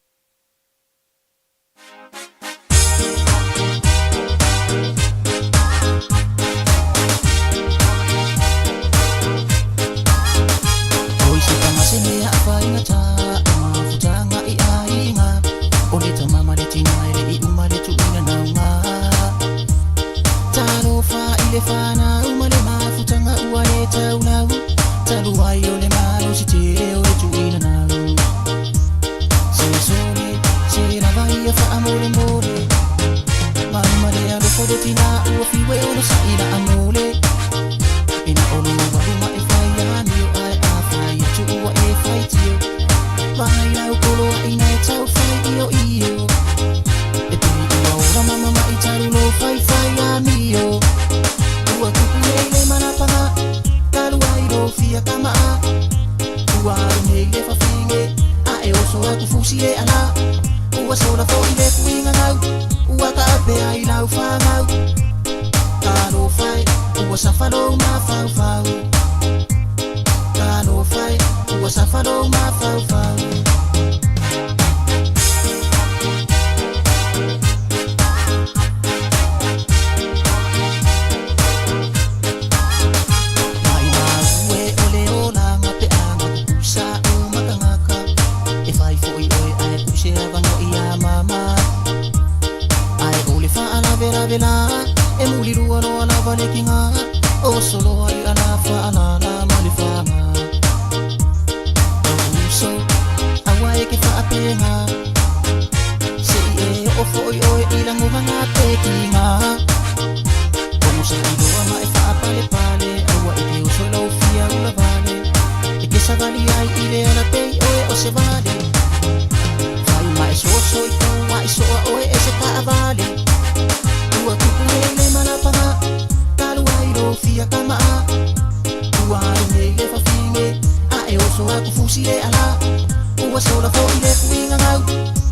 Ua sola foʻi le fuigagau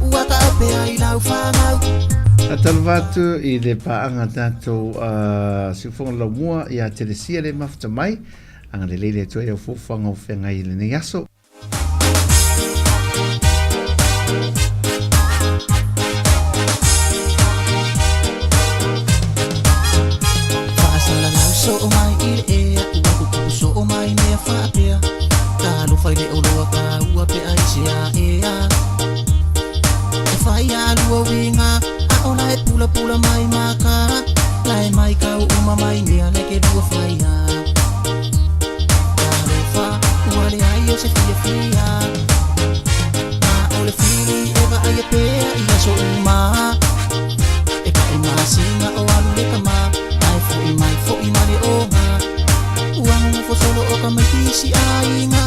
ua taʻape ai lau fagau. Faatalofa atu i le paaga tatou siufogo laumua ia Telesia le mafuta mai. Agalelei le Atua i au fuafuaga o feagai i lenei aso. Faasalalau soo mai i le ea ua tutupu soo mai mea faapea talofa i le oloa taua pe ai se aea e fai alua uiga a o lae pulapula mai maka lae mai kau uma mai mea le ke lua faia talofa ua leai o se fiafia a o le fili e vaaia pea i aso uma e paʻi masina o alu le kamā ae foʻi mai foʻi ma le oga ua nonofo solo o ka maitisi aiga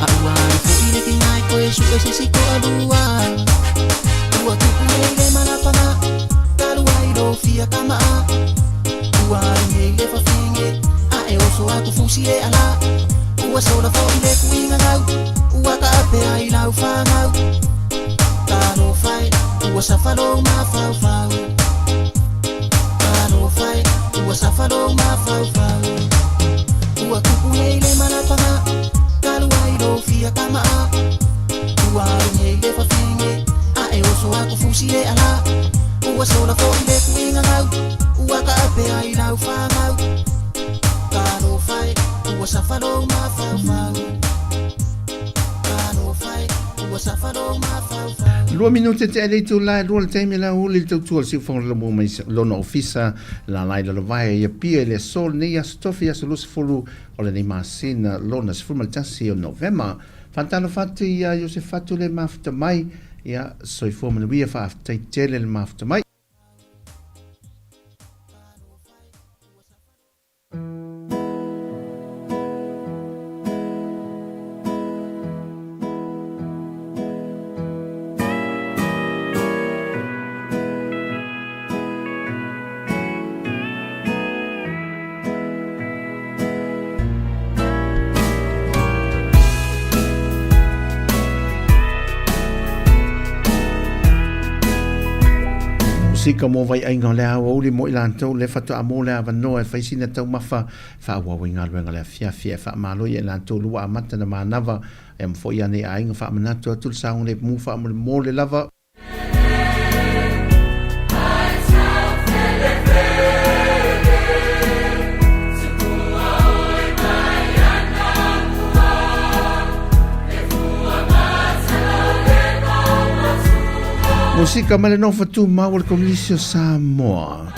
a ua alu foʻi le tiga e koe suʻe se si toʻalua ua tupu nei le malapaga talu ai lou fia kamaʻa ua alu nei le fafine a e oso atu fusi e ala ua sola foʻi le tuigagau ua taʻape ai lau fagau talofa e ua safa lou mafaufau talofa e ua safa lou mafaufau ua tupu nei le malapaga talu ai lou fia kamaʻa ua alu nei le fafine a e oso atu fusi e ala ua sola foʻi le tuigagau ua taʻape ai lau fagau talofa e ua safa lou mafaufau talofa e ua safa lou mafaufau. 2 minute te le itula e 2 le taimi la uli le tautua le siufogo le lamu mai lona ofisa la lai la lavae ia pia i le aso lenei aso tofi aso 20 o lenei masina lona 11 o Novema. Faatalofa atu ia Iosefatu le mafuta mai ia soifua manuia faafetai tele le mafuta mai. Musika mo vaiaiga o le aoauli mo i latou le faatoa mo le avanoa e fai sina taumafa faaauau i galuega le afiafi e faamalo ia i latou lua amata na manava e ma foʻi ane i aiga faamanatu atu le saogalemu faamolemole lava. Musika ma le nofo tumau o le Komunisi o Samoa.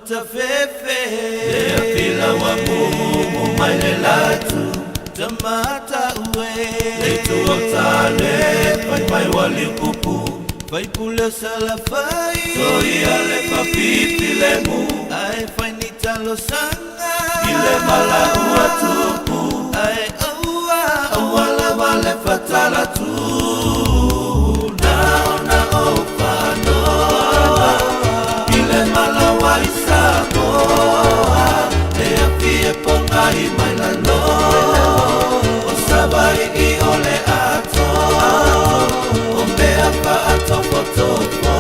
tafefe Le afila wa mumu mai le latu Tamata ue Le tu o tale Pai pai wali kupu Fai pule salafai Toi ale papipi le mu Ae fai ni talo sanga Ile mala ua tupu Ae aua Aua lava le fatala tu Na ona o whanoa Ile mala wa i Samoa Le afi e ponga i mai lalo O savai i o le atoa O mea whaatofotofo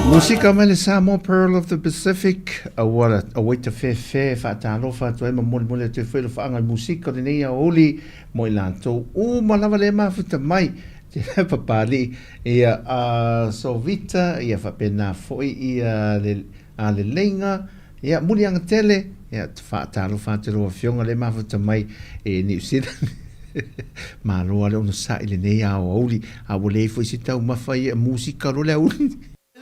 Musika mai le Samoa Pearl of the Pacific, aua auaita fefe faatalofa atu ai ma molimoli atu ai foi lofaaga i musika o lenei aoauli mo i latou uma lava le mafuta mai te Papalii ia a Sovita ia faapena foi ia le a Leleiga ia Muliaga tele ia faatalofa atu i lau afioga le mafuta mai e Niu Sila malo a le onosai lenei aoauli a ua leai foi se taumafa ia musika loa le aoauli.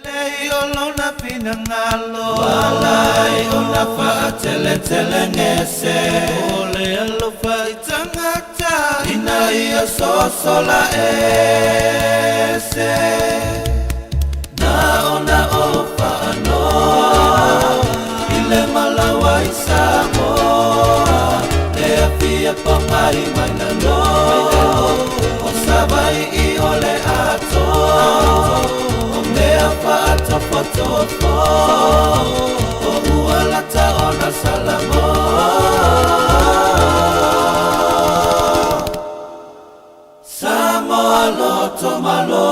Lei o lona finagalo. Ua alai ona faateletelegese. O le alofa i tagata. Ina ia sosola ese. Na ona ou faanoa i le malawa i Samoa. Le afia pogai mai lalo. O Savaii o le atoa. O mea faatofotofo. O ua lata ona Salamoa. Samoa loto malo.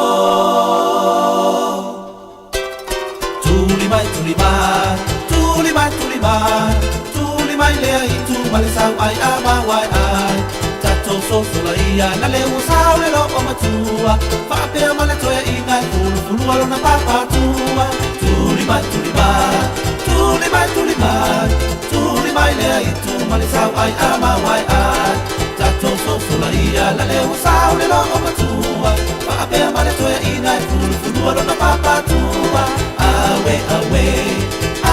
Tuli mai, tuli mai, tuli mai, tuli mai, tuli mai lea i tu ma le sau ai a ma wai ai. Tatou sosola ia na le ua sau le loo matua, faapea ma le toe inga e fulufulua lona papatua. Tuli mai, tuli mai, tuli mai, tuli mai, tuli mai lea i tu ma le sau ai a ma wai ai. Tatou sosola ia na le ua sau le loo matua, faapea ma le toe inga e fulufulua lona papatua. Awe, awe,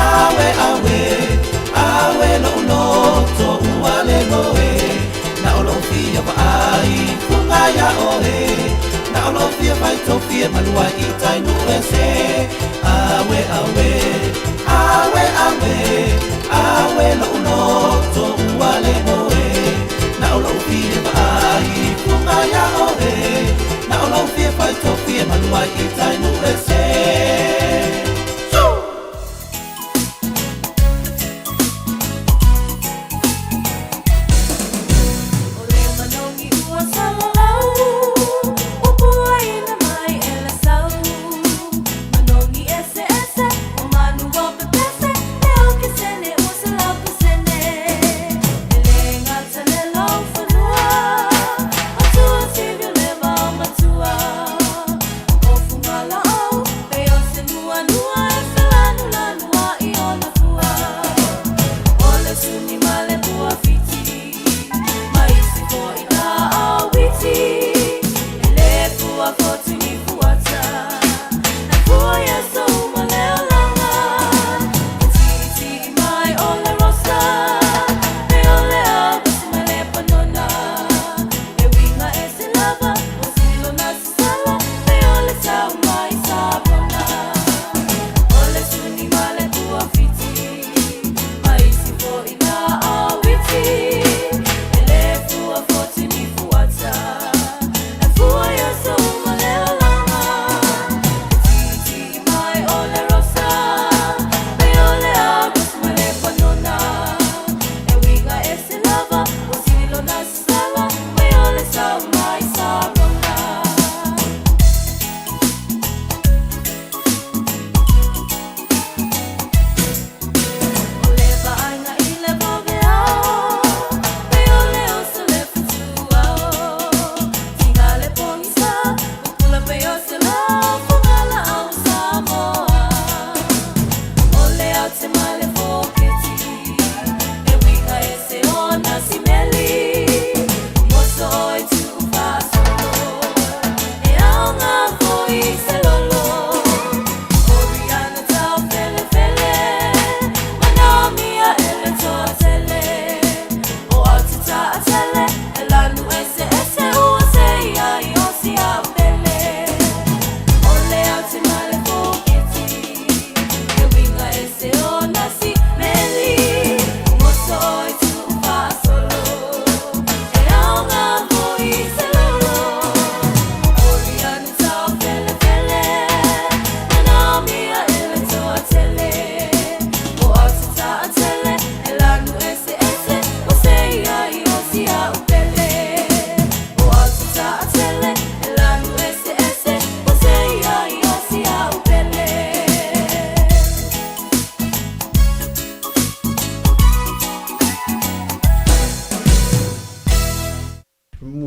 awe, awe, awe lou loto ua le moe. Na o lou fia vaai fuga ia oe. Na o lou fia faitofie malua i tai nuu ese. Awe, awe, awe, awe, awe lou loto ua le moe. Na o lou fia vaai fuga ia oe. Na o lou fia faitofie malua i tai nuu ese. O le manogi ua salalau, ua puaina mai e le sau. Manogi eseese, o manu ua pepese, le okesene ua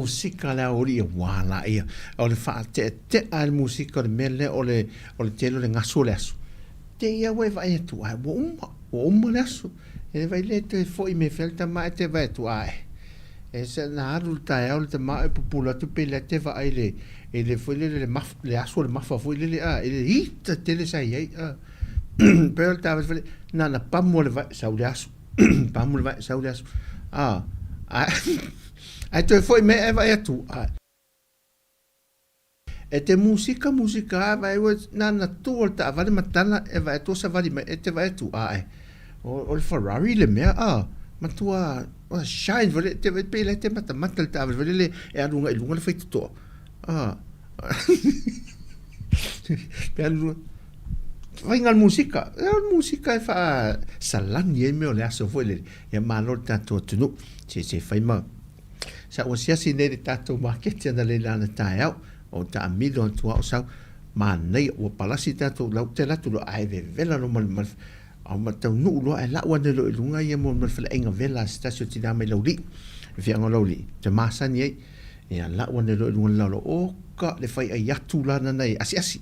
musika le aoali ia ua laia. O le faateatea le musika o le mea lea o le o le tele o le gasu o le aso. Te ia ua e vaai atu ae ua uma, ua uma le aso. E vaai le toe foi me fea le tama e te vaai atu ae. E se na alu le taeao le tama e pupula atu pe le te vaai le i le foi lele le maf, le aso o le mafa foi lele a i le ita tele sa i ai a. Pe o le taavale foi na na pamu o le vae sau le aso. Pamu le vae sau le aso. A ae toe foi mai ae vaai atu a. E te musika musika a vae ua na na tu o le taavale ma tala e vaai atu o savali mai e te vaai atu ae o le Ferrari le mea a matua shine foi le te vaai pei la e te matamata le taavale foi lele e alu agai i luga le faitotoa a pe alu faiga le musika o le musika e faasalani ai mea o le aso foi lele ia malo le tatou atunuu se se fai ma Sa ou asiasi nei i le tatou maketi analeila ana taeao, o taamilo atu a o sau, manaia, ua palasi tatou lau te alu atu loa ae vevela loa ma le, ma le, a ma taunuu loa ae lau ane loa i luga ia mo le faleaiga vela a se tasi o tina mai Laulii, le afioaga o Laulii, te masani ai. Ia lau ane loa i luga o le lalo, oka le fai ai atu la nana e asiasi.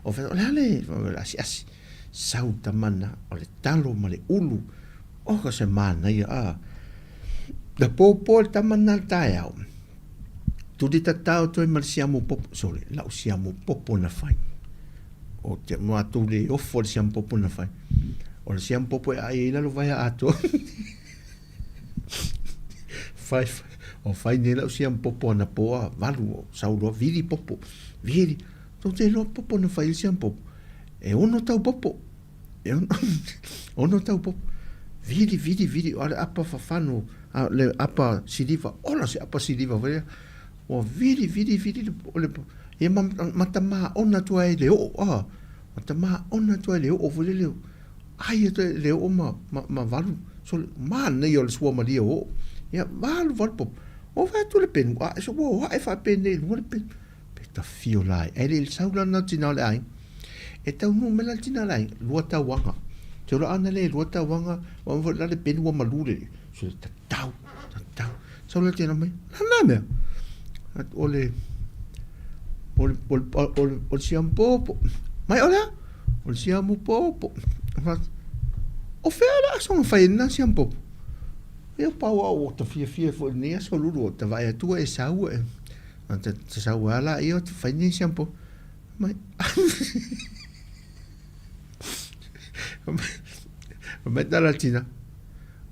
O fai, o le a le, o le asiasi. Sau tamana, o le talo ma le ulu, oka se manaia, a. Na popo le tama na le taeao. Tuli tatao toe ma le siamu popo. Sole, lau siamu popo na fai. O te matou le ofo le siamu popo na fai. O le siamu popo e ai ai lalo vaea atoa. Fai, o fai nei lau siamu popo ana poa, valu, o sau loa vili popo. Vili, tou te iloa popo na fai le siamu popo. E ono tau popo. E ono tau popo. Vili, vili, vili, o le apa fafano, a le apa siliva, ola se apa siliva foi lea. Ua vili, vili, vili le, o le, ia ma, mata ona atu ai le oo, a, mata ona atu ai le oo foi lele, ai atu ai le oo ma, ma, ma valu, so, manaia o le suamalie o oo. Ia, valu, valu popo. O fai atu le penu, a, so, ua ae faapenei i luga le penu. Pe tafio la ai. Ae le i sau la na tina o le aiga. E taunuu mai la le tina o le aiga, lua tauaga. Te ora ana le lua tauaga, wa foi la le penu ua malu le. So tatau, tatau. Sau la tina mai, la na mea. O le, o le, o le, o le, o le siamu popo. Mai o le a? O le siamu popo. O fea la aso na fai na siamu popo? Ia pau au o ta fiafia foi lenei aso lulu o ta vaai atu e sau e. Te sau a la ia te fai nei siamu popo. Mai. Mai tala tina.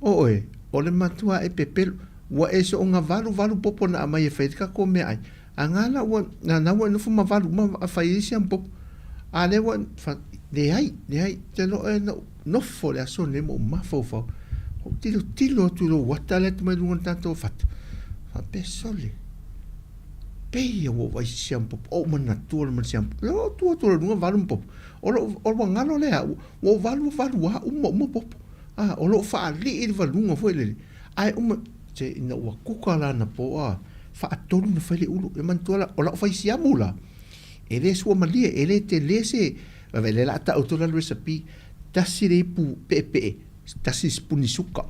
O oe, o le matua e pepelo. Ua e soonga valu valu popo na aumai e fai ai le tatou meaai. A nga la ua, na na ua nofo ma valu uma a fai ai siamu popo. A lea ua, fa, leai, leai, te loa e no, nofo le aso lenei ma ou mafaufau. Ou tilotilo atu i lou ata lea mai luga o le tatou fata. Faapea, sole, pei ua ou vaai i se siamu popo. Ou manatua loa ma le siamu popo. Lea ua ou tu atu i luga valu ma popo. O lou, o ua galo lea au, ua ou valu valu lava uma uma popo. A, o lou faalii le valuga foi lele. Ae uma, se ina ua kuka la anapo a, faatolu na fai le ulu. E manatua la, o lau fai siamu la, e le suamalie, e le tele se, vaai lea o le a tau atu la le recipe, tasi le ipu peepee, tasi sipuni suka.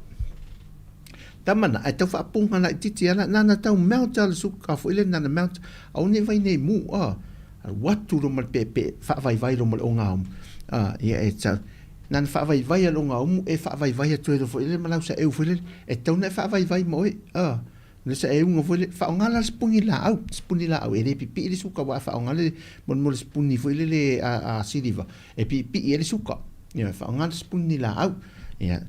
Tama na, ae tau faapuga laitiiti lava la, na ona tau melt lava le suka foi lea, na ona melt, aua ne i vai nei mu, a, alu atu loa ma le peepee, faavaivai loa ma le ogaumu, a, ia e tau, na ona faavaivai lava le ogaumu, e faavaivai atu ai loa foi lele ma lausaeu foi lele, e tatau ona e faavaivai ma oe, a. Le saeuga foi lele, faaaoga la le sipuni laau, sipuni laau, e le pipii le suka aua a faaaoga le mo le sipuni foi lele a siliva, e pipii ai le suka. Ia, faaaoga le sipuni laau. Ia,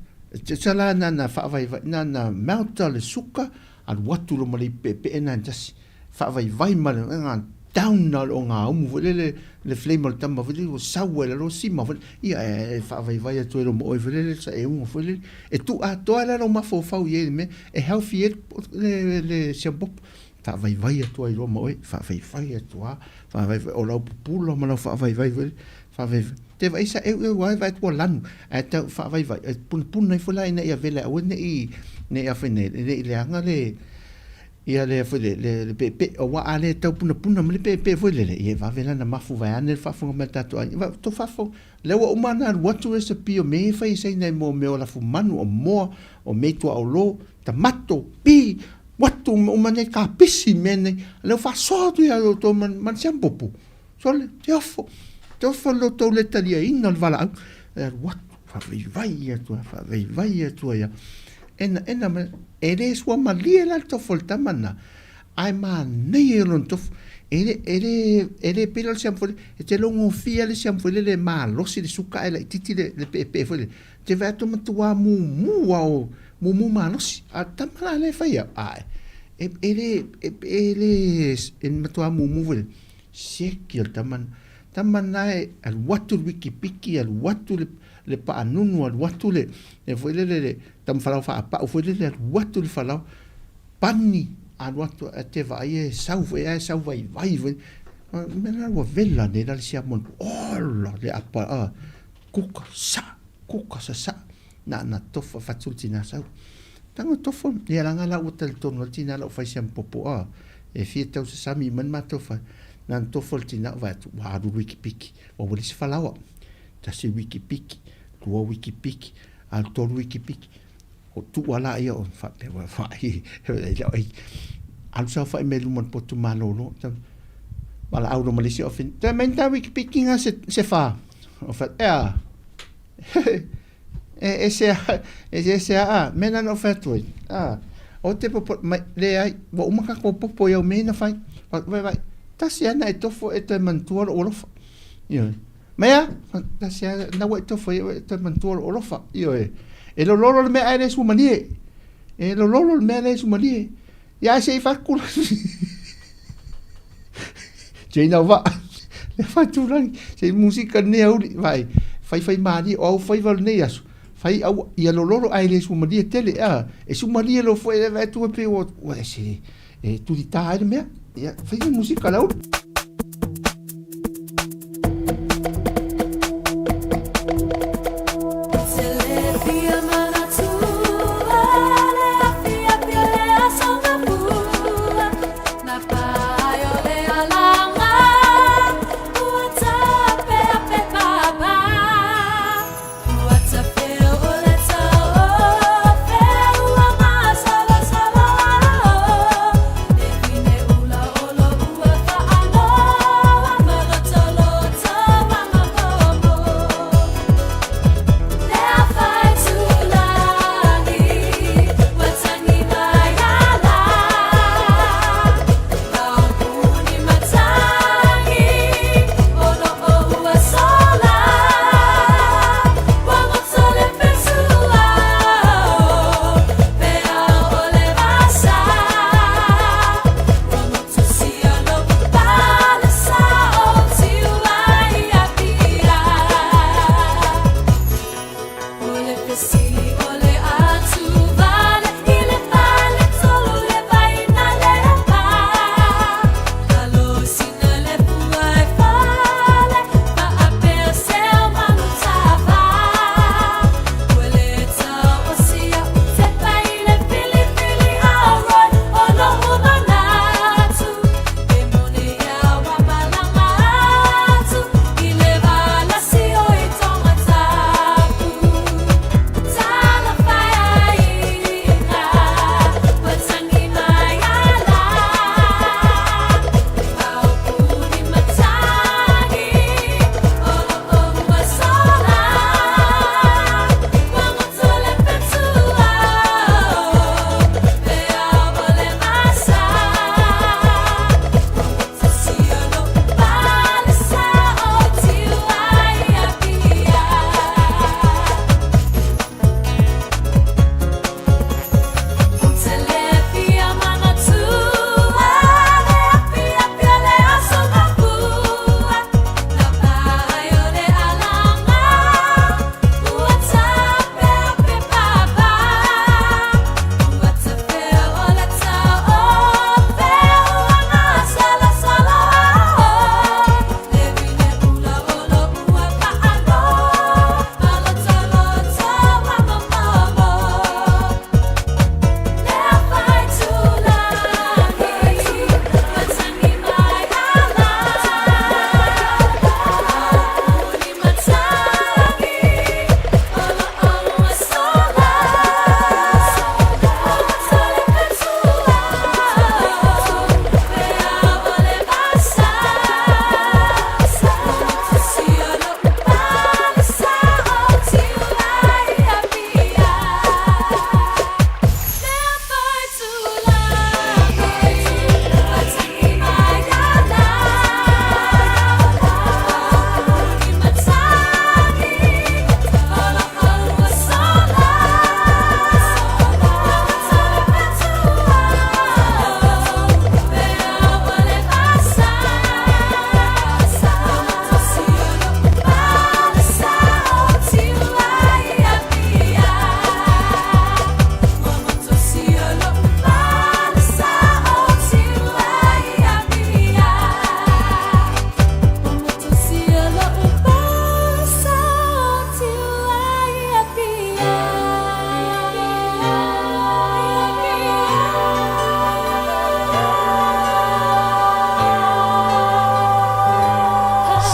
tusa la na na faavaivai, na na melt le suka, alu atu loa ma le ipu peepee na tasi, faavaivai ma le down na o le ogaumu foi lele, le flame o le tama foi lele ua sau ai i lalo sima foi lele, ia e faavaivai atu ai loa ma oe foi lele saeuga foi lele. E tuu atoa la lou mafaufau i ai i le mea e healthy ai le siamu popo. Faavaivai atu ai loa ma oe, faavaivai atu lava, faavaivai, o lau pupula ma lau faavaivai foi lele, faavaivai. Te vaai saeueu lava e vaai atu ua lanu, ae tau faavaivai, e punapuna ifo la ina ia vela aua ne i, ne i afe nei, ne i leaga le, ia le foi le le le peepee aua a le tau punapuna ma le peepee foi lele, ia e vave la ona mafu vaeane le faafofoga mai a le tatou aiga. Ua tou faafofoga, lea ua uma ona alu atu recipe o mea ia e fai e Saina i mea o lafumanu, o moa, o mea i tuaolo, tamato, pi. Atu uma nei kapisi mea nei, a lea ua faasoa atu ia outou ma le siamupopo. Sole, te ofo, te ofo lo tou le taliaina o le valaau. E alu atu, faavaivai atu, faavaivai atu ai. Ena, ena, e le suamalie la le tofo o le tama lena, ae manaia lona tofo. E le, e le, e le pei la o le siamu foi lele, e te logofia le siamu foi lele e malosi le suka ae laitiiti le, le peepee foi lele. Te vaai atu matua mumu lava o, mumu malosi. A o le tama la lea e fai au, ae, e, e le, e, e le, e matua mumu foi lele. Sieki o le tama lena. Tama lena e alu atu le wikipiki, alu atu le, le paanunu, alu atu le, le foi lele, le tamafalau faapau foi lele, alu atu le falau, pani, alu atu, ae te vaai e sau foi, ae sau vaivai foi. Mea la ua vela nei la le siamoni, ola le apa, a, kuka sa, kuka sasa, na na tofa fatu le tina sau. Tago tofo, ia laga la ua talitonu ai le tina lau fai siamupopo a, e fia tau sasami mai le matou fale. Na na tofo le tina ou vaai atu, ua alu le wikipiki, ua ua leai se falaoa. Tasi wikipiki, lua wikipiki, alu tolu wikipiki. O tuu a laia o faapea ua fai, alu saofai mai luma o le potu malolo. Valaau loa ma le isi ofi, toe aumai ni ta wikipiki nga se fa. O fai, ea, E, e se a, e se a, a, mea na na ou fai atu ai, a, o te popo, mai, leai, ua uma kākou popo i au mea na fai, vai, vai, tasi lava na e tofo e toe manatua lou alofa, ioe, mai a, tasi lava na ua e tofo ai e toe manatua lou alofa, ioe, e lololo le mea ae le suamalie, e lololo le mea le suamalie, ia ae se i fai atu Jane au vaa. Le whaitūrangi, se i musika nei auli, vai, whai whai mārie, o au whai walu nei aso, whai au, ia lololo ai le sumalie tele, a, e sumalie lo fue, e vai tua pe o, o e se, e turi tā ai le mea, ia, whai whai musika la uli.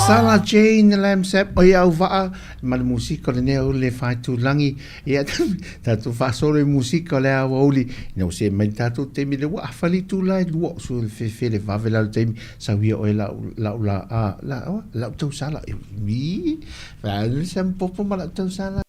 Sala Jane Lamsap o ia auvaa ma le musika o lenei aoauli le faitulagi. Ia, tatou faasolo i musika o le aoauli ina ua see mai le tatou taimi lea ua afa le itula e lua o sui le fefe le vave la o le taimi sau ia oe lau lau la a la lau tausala. Ii, sa popo ma lau tausala.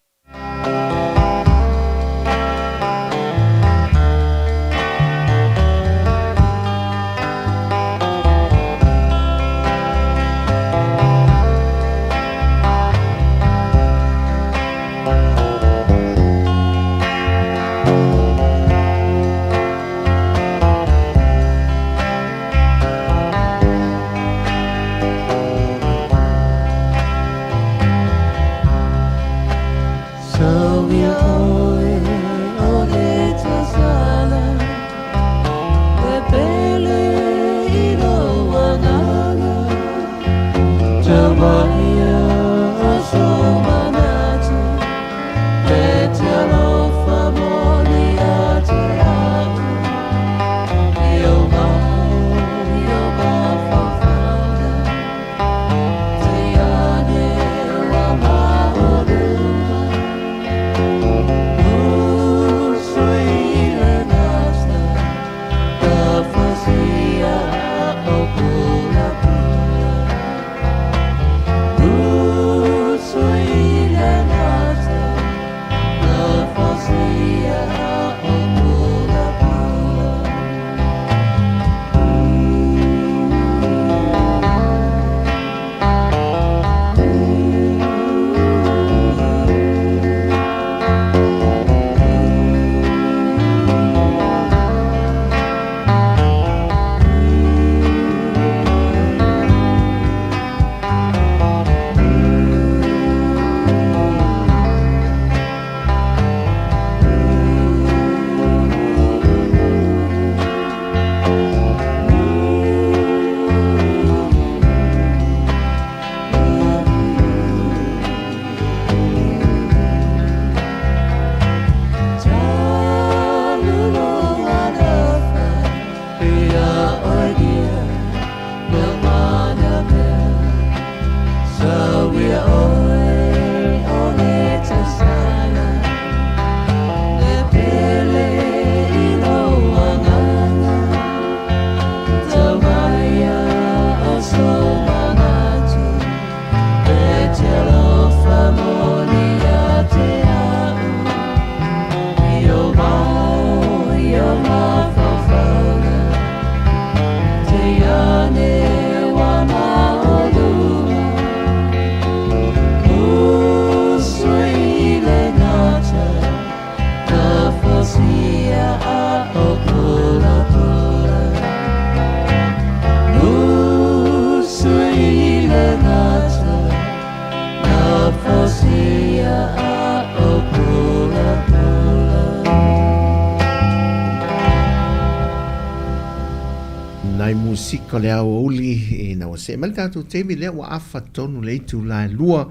Nai musika o le aoauli ina ua see mai le tatou taimi lea ua afa tonu le itula e lua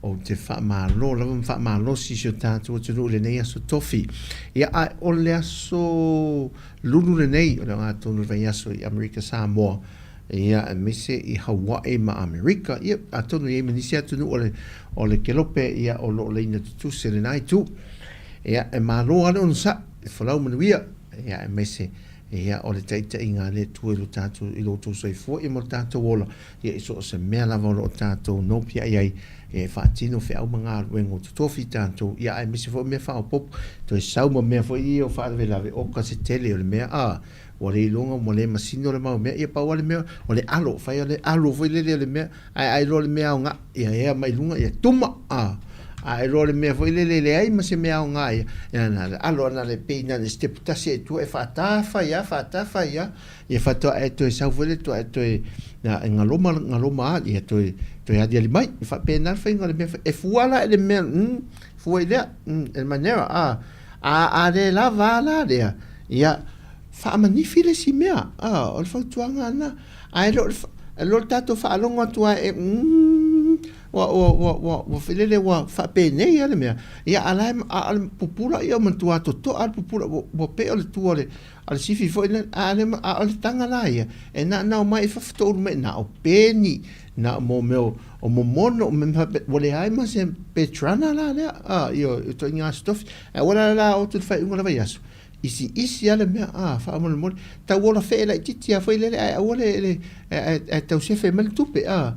ou te faamalo lava ma faamalosi si o tatou atunuu i lenei aso tofi. Ia a o le aso lulu lenei o le ogatotonu o le vaiaso i Amerika Samoa, ia aemaise i Hawaii ma Amerika, ia atonu e i ai ma nisi atunuu o le o le Kelope ia o lo o laina tutusa i lena itu. Ia e malo lava le onosai, e folau manuia, ia aemaise ia o le taitaiga a le Atua i lo tatou i lo outou soifua ia ma lo tatou ola, ia i so o se mea lava o lo o tatou nopiai ai, ia e faatino feau ma galuega ua totofi tatou, ia aemaise foi o mea faaopoopo, toe sau ma mea foi ia o faalavelave, oka se tele o le mea, a, ua le iloga ua le masino le mau mea, ia pau lava le mea, o le alo, fai o le alo foi lele o le mea, ae a iloa le mea aoga, ia ea mai luga, ia tuma, a, a iloa le mea foi lele e leai ma se mea aoga ia, ia na le alo ana le pei na le step tasi e tua e faatafa ia, faatafa ia, ia faatoa e toe sau foi le toa e toe na e galoma galoma a ia toe toe aliali mai e faapena le faiga o le mea e fua la i le mea fua i lea e le manera a a a le lava la lea ia faamanifi le isi mea a o le fautuaga lena ae le o le e le o le tatou faalogo atu lava e ua ua ua ua ua filele ua faapenei lava le mea ia a la e a o le pupula ia ua matua totoa le pupula ua ua pei o le tu o le A o le sifi foi lea, a o le taga la ia, e na ona omai i fafo toulu mai, na o peni. Na o mo mea o momono, o mea faapea, ua leai ma se petrana la lea, a, ioe, o ituaiga aso tofi. Ae ua la la oo atu i le faaiuga o le vaiaso, isiisi lava le mea, a, faamolemole, tau ola fee laitiiti lava foi lele, ae aua le, le, ae, ae tau sefe mai le tupe, a.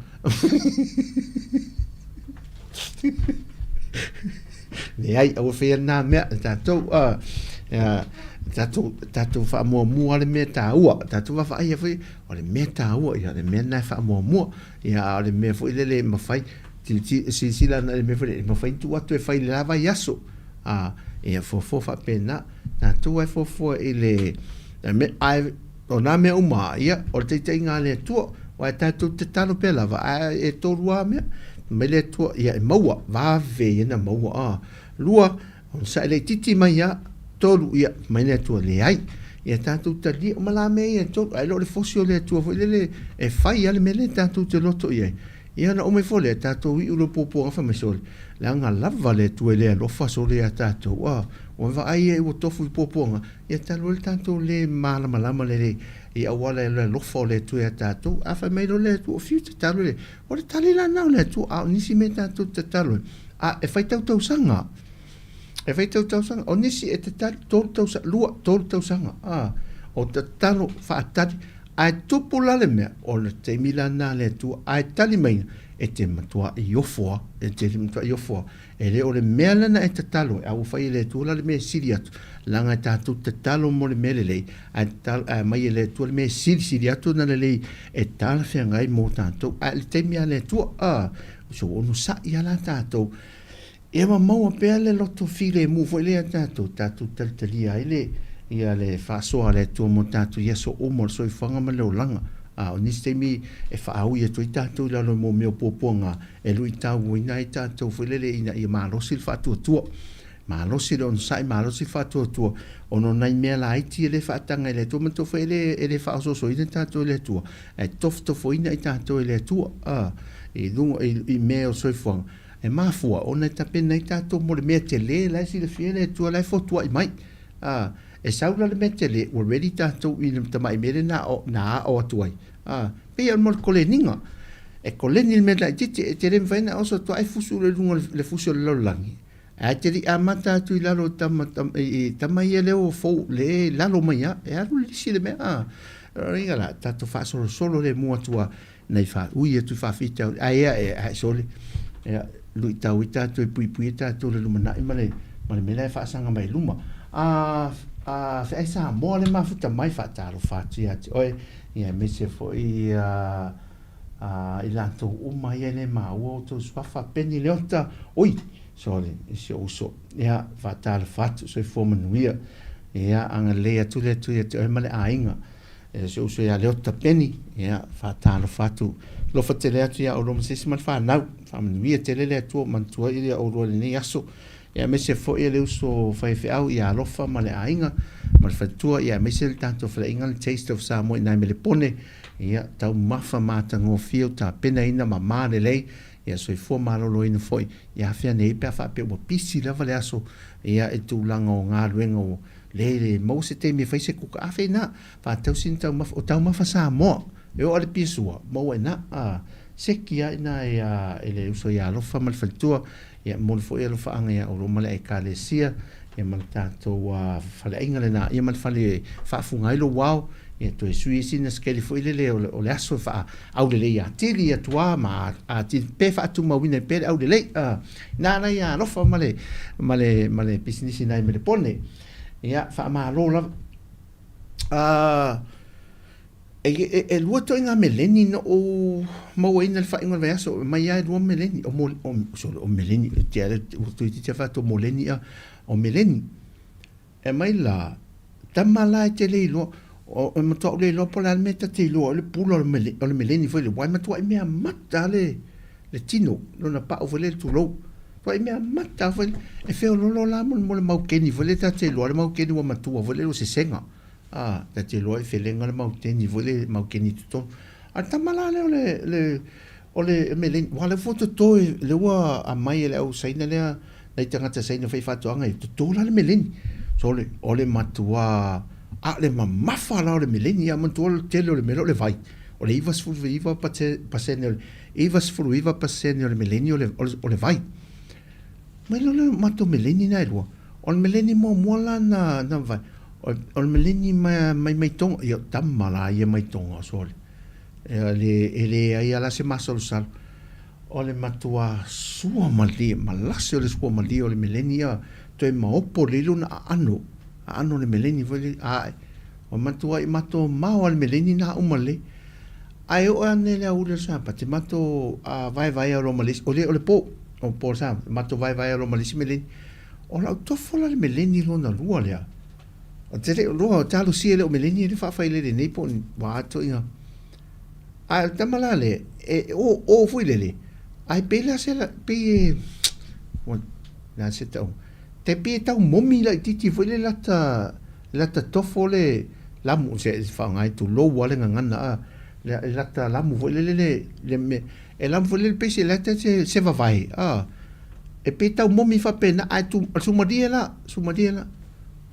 Leai, aua faia lena mea, e tatou, a, a, tatou, tatou faamuamua le mea taua, tatou vaavaaia foi, o le mea taua, ia, le mea lena e faamuamua, ia, a o le mea foi lele e mafai, silasila ana i le mea foi lele, e mafai ona tuu atu e fai i le la vaiaso, a, ia, fuafua faapena, tatou lava e fuafua i le, ae o nā mea uma lava, ia, o le taitaiga a le Atua, aua e tatou te tatalo pea lava, ae e tolu lava mea, fai mai le Atua, ia e maua, vave ia ona maua, a. Lua, onosai laitiiti mai lava, tolu, ia, fai mai le Atua, leai, ia tatou talia uma la mea ia e tolu, ae le o le fosi o le Atua foi lele e fai lava le mea lea tatou te loto i ai. Ia ona uma ifo lea, tatou iu loa puapuaga fai mai sole, leaga lava le Atua e le alofa sole ia tatou, a, ua vaai ai ua tofu i puapuaga, ia talu ai le tatou le malamalama lelei i auala e le alofa o le Atua ia tatou. A fai mai loa le Atua, fiu tatalo le, o le tali la lena o le Atua, a o nisi mea tatou te tatalo ai, a e faitau tausaga, e faitau tausaga, o nisi e tatalo tolu tausaga, lua, tolu tausaga, a, o tatalo faatali, Ae tupu la le mea, o le taimi la lena a le Atua, ae tali mai, e te matuai ofo a, e te matuai ofo a. E le o le mea lena e tatalo ai, a ua fai e le Atua la le mea e sili atu, leaga e tatou tatalo mo le mea lelei, ae tatalo, ae aumai e le Atua le mea e silisili atu ona lelei e talafeagai mo tatou. Ae le taimi a le Atua, a, so ua onosai lava la tatou, Ia ma maua pea le loto filemu foi lea tatou, tatou talitalia ai le, ia le faasoa a le Atua mo tatou i aso uma o le soifuaga ma le olaga. A o nisi taimi e faaui atu ai tatou i lalo i mea o puapuaga e luitauina ai tatou foi lele ina ia malosi le faatuatua. Malosi le onosai, malosi le faatuatua ona o nai mea laiti e le faataga e le Atua. Manatua foi e le, e le faaosoosoina tatou e le Atua, ae tofotofoina i tatou e le Atua, a, i luga, i, i mea o le soifuaga. E mafua ona e tapena ai tatou mo le mea tele la e silafia e le Atua la e fotuai mai. A, e sau la le mea tele, ua ready tatou i le tamai mea lea na ao, na ao atu ai. A, pei o le koleniga. E koleni le mea laitiiti, e te le mafai ona oso atu ai fusu i luga o le fusi o le lalolagi. Ae te le i amata atu i lalo i tama, i tama ia lea ua fou, le i lalo mai lava, e alu le lisi le mea. A, o lona uiga la, tatou faasolosolo lemu atu lava Nei faaui atu i faafitauli, ae ea e ae sole, ia, luitau ai tatou e puipui ai tatou i le lumanai ma le, ma le mea la e faasaga mai i luma. A, a feai Samoa le mafuta mai, faatalofa atu ia te oe, ia aemaise foi a, a, i latou uma ia e le maua outou suafa, Peni Leota, oi, sole, i si ou uso, ia, faatalofa atu, soifua manuia, ia, agalelei atu le Atua ia te oe ma le aiga. E si ou uso ia Leota Peni, ia, faatalofa atu. Alofa tele atu ia oulua ma se isi ma le fanau. Faamanuia tele le Atua manatua ai ia oulua i lenei aso. Ia aemaise foi le uso faifeau ia Alofa ma le aiga ma le faletua, ia aemaise le tatou faleaiga le Taste of Samoa i nai Melepone. Ia, taumafa matagofie ua tapenaina mama lelei. Ia soifua maloloina foi. Ia afea nei pe a faapea ua pisi lava le aso ia i tulaga o galuega ua Le le maua se taimi e fai se kuka afe ina, faatausi ni taumafa, o taumafa Samoa, e oo a le pia sua, maua ina, a, seki a ina e a, e le uso ia Alofa ma le faletua, ia momoli foi alofaaga ia olo ma le Ekalesia, ia ma le tatou a, faleaiga lena, ia ma le fale e faafuga ai lou ao, ia toe sui ai sina skeli foi lele o le, o le aso e faa aulelei atili atu a ma atili pe faatumauina ai pea le aulelei, a, ina ala ia Alofa ma le, ma le, ma le pisinisi nai Melepone. Ia, faamalo lava. Uh, e, e, e lua toʻiga meleni na ou mauaina le faaiuga o le vaiaso, mai lava e lua meleni, o, mo, o, sorry, o meleni, te ala, ua toeitiiti lava faatou moleni a, o meleni. E mai la, tama la e te le iloa, o, e matua ou le iloa po o le a le mea ta te iloa ai le pula o le, mele, o le meleni foi le, uae matuai mea mata le, le tino, lona pau foi lea le tulou. Matuai mea mata foi le, e feololo la mo le maukeni foi lea ta te iloa le maukeni ua matua foi lea ua sesega. A, ta te iloa e felega le maukeni foi lea maukeni i totonu. A o le tama la lea o le, le, o le meleni, aua o lea foi ua toto, lea ua aumai e le au Saina lea, nai tagata Saina faifaatoaga ia, toto la le meleni. Sole, o le matua, a o le mamafa la o le meleni, ia manatua o le tele o le mea lea o le vai. O le 99 pasene o le 99 pasene o le meleni o le, o le vai. Mai loa lea o matou meleni na e lua, o le meleni muamua la na, na vai, o le meleni mai, mai mai Tonga, ia tama la ia mai Tonga, sole. Ia le, e leai lava la se masalosalo. O le matua sua malie, malase o le sua malie o le meleni ia, toe maopo lelei lona aano, aano o le meleni foi lele, ae, ua matuai matou mao lava le meleni na uma lelei. Ae oo ane le aoauli o le Sapati, matou vaevaea loa ma le isi, o le, o le po, o le po o le Sapati, matou vaevaea loa ma le isi meleni. O lau tofo la le meleni lona lua lea, ou te le o iloa, talosia e le o meleni le faafailele nei po o ni, ua atoa. Ae o le tama la lea, e o, o foi lele, ae pei la se la, pei e, ua, le a se tau, te pei e tau momi laitiiti foi le lata, lata tofo le lamu, se faaaoga ai tulou lava le gagana a, le lata lamu foi lele le, le mea, e lamu foi lele pei se lata se, se vavae a, e pei e tau momi faapena, ae tu, sumalie la, sumalie la,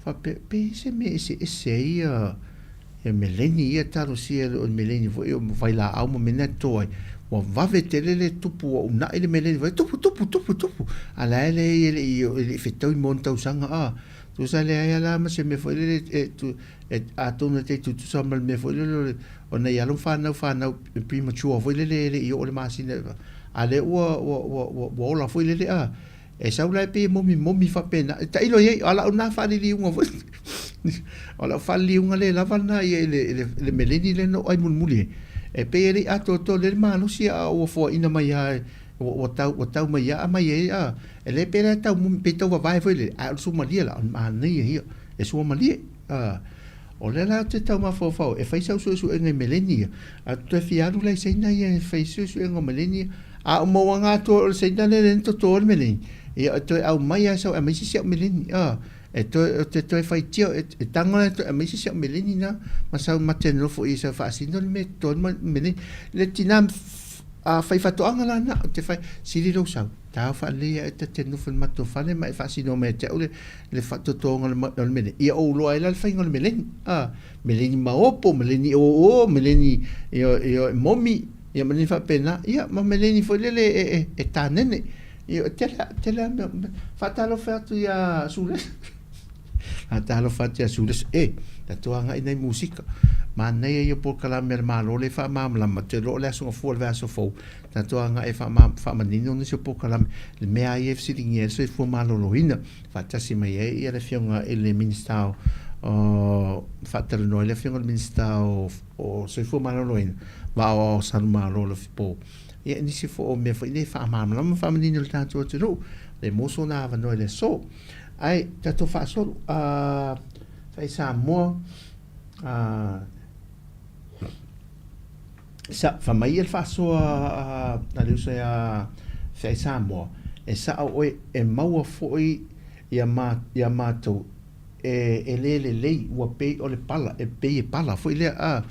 faapea, pei se mea eseese ai ia, Ia meleni ia talosia e le o le meleni foi o vailaau ma mea na e toto ai. Ua vave tele le tupu ua uunai le meleni fai tupu tupu tupu tupu a la e leai e le i e le i fetaui ma ona tausaga a. Tusa leai a la ma se mea foi lele e tu e atonu e te tutusa ma le mea foi lele o le o nai alo ma fanau fanau premature foi lele e le i oo le masina a lea ua ua ua ua ola foi lele a. E sau la e pei e momimomi faapena. E tailo i ai, o lau na faaliliuga foi. O lau faaliliuga le lava lena ia i le, i le, i le meleni lea na ou ai mulimuli ai. E pei e le i atoatoa lelei le malosi a ua foaina mai lava, ua, ua tau, ua tau mai lava mai ai a. E le pei la e tau momi, pei tau vavae foi lele, ae o le suamalie la, o le manaia ia, e suamalie. A, o lea la ou te tau mafaufau e fai sau suesuega i meleni ia, ae ou te toe fia alu la i Saina ia e fai suesuega o meleni ia. A o mauaga atu o le Saina lea lea na toto ai le meleni, ia e toe aumai lava sau e aumai se isi au meleni, a, e toe, ou te toe faitio, e, e tago la e toe aumai se isi au meleni na, ma sau ma te nofo i sau faasino le mea e toto ai le meleni. Le tina a faifaatoaga la na, ou te fai, sili lou sau, tao faalelei ia e ta te nofo i le matou fale ma e faasino mai ia te au le, le faatotoga o le meleni, ia ou iloa ai la le faiga o le meleni, a, meleni maopo, meleni ōō, meleni, ioe, ioe, momi, Ia ma ni faapena, ia ma meleni foi lele e, e, e tānene. Ia, tele, tele a mea, faatalofa atu iā Sulesa. Faatalofa atu iā Sulesa. E, tatou agai nai musika. Manaia ia polokalame a le Malo le faamalamalama, te iloa o le Aso Gafua o le vaiaso fou, tatou agai e faamanino nisi o polokalame, le mea lava ia e fesiligia ai le soifua maloloina, faatasi mai ai ia le Afioga i le Minisita o, faatalanoa ai le Afioga i le Minisita o o Soifua Maloloina, ma aoao Salumalo o Lofipo. Ia, nisi foi o mea foi nei faamalamalama ma faamanino i le tatou atunuu, le maua sona avanoa i le aso. Ae, tatou faasolo, a, fai Samoa, a, sa, fai mai ia le faasoa a, a le uso ia Feai Samoa, e sao oe, e maua foi ia ma, ia matou e, e le lelei, ua pei o le pala, e pei e pala foi lea, a,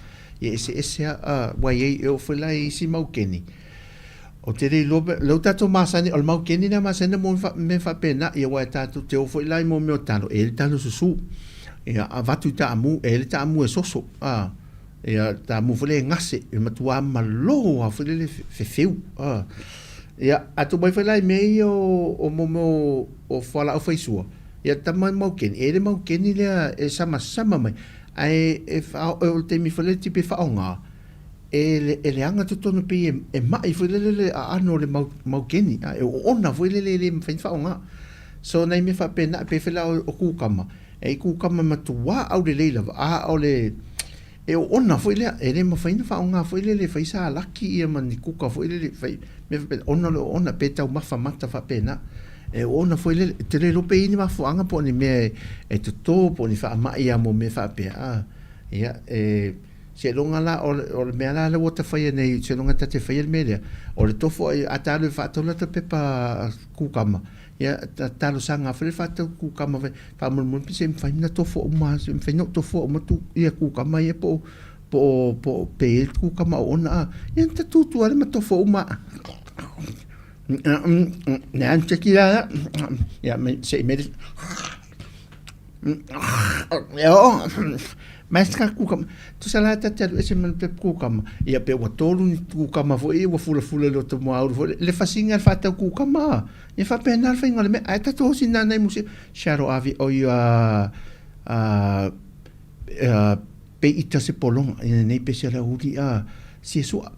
ia eseese a, a, ua i ai, e oo foi la i isi maukeni, ou te le iloa pe, lea ua tatou masani, o le maukeni lea masani na mo mea faapena, ia aua e tatou te o foi la i mo mea o talo, e i ai le talo susu, ia avatu i taamu, e i ai le taamu e soso, a, ia taamu foi lea e gase, e matua malo lava foi lele fefeu, a. Ia, a tuu mai foi la i mea ia o, o mo mea o, o fualaau faisua, Ia tama e maukeni, e le maukeni lea e samasama mai, ae e o le taimi foi lele tipi e faaaoga, e e leaga totonu pei e e ma'i foi lele le aano o le mau maukeni, a e oona foi lele e le mafai ona faaaoga. So nai mea faapena, e pei foi la o kukama, e i kukama matuā aulelei lava, a o le e oona foi lea, e le mafai ona faaaoga foi lele e fai salaki ia ma ni kuka foi lele, fai mea faapena, ona o le oona, pe taumafa mata faapena. E oona foi lele, e te le iloa pe i ai ni mafuaaga po o ni mea e toto po o ni faamai lava mo mea faapea, a, ia, e, seiloga la, o le, o le mea la lea ua ta faia nei, seiloga ta te faia le mea lea, o le tofo ai, a ta alu e faatau lata pepa kukama, ia, ta talosaga foi lea faatau kukama foi, faamolemole pe se i mafai ona tofo uma, se i mafai ona ou tofoa uma tu, ia kukama ia po o, po o, po o, pe i ai le kukama oona, a, ia ona ta tutu lava lea ma tofo uma. E oo ma se kukama. Tusa la ta te alu ese ma le pepa kukama. Ia pe ua tolu ni kukama foi ia ua fulafula i le otomoaulu foi le fasiga le faatau kukama. Ia faapena le faiga o le mea. Ae tatou osi nana i musi sharo avi oi a a pe ita se pologa ia nei pese le uli a sia sua.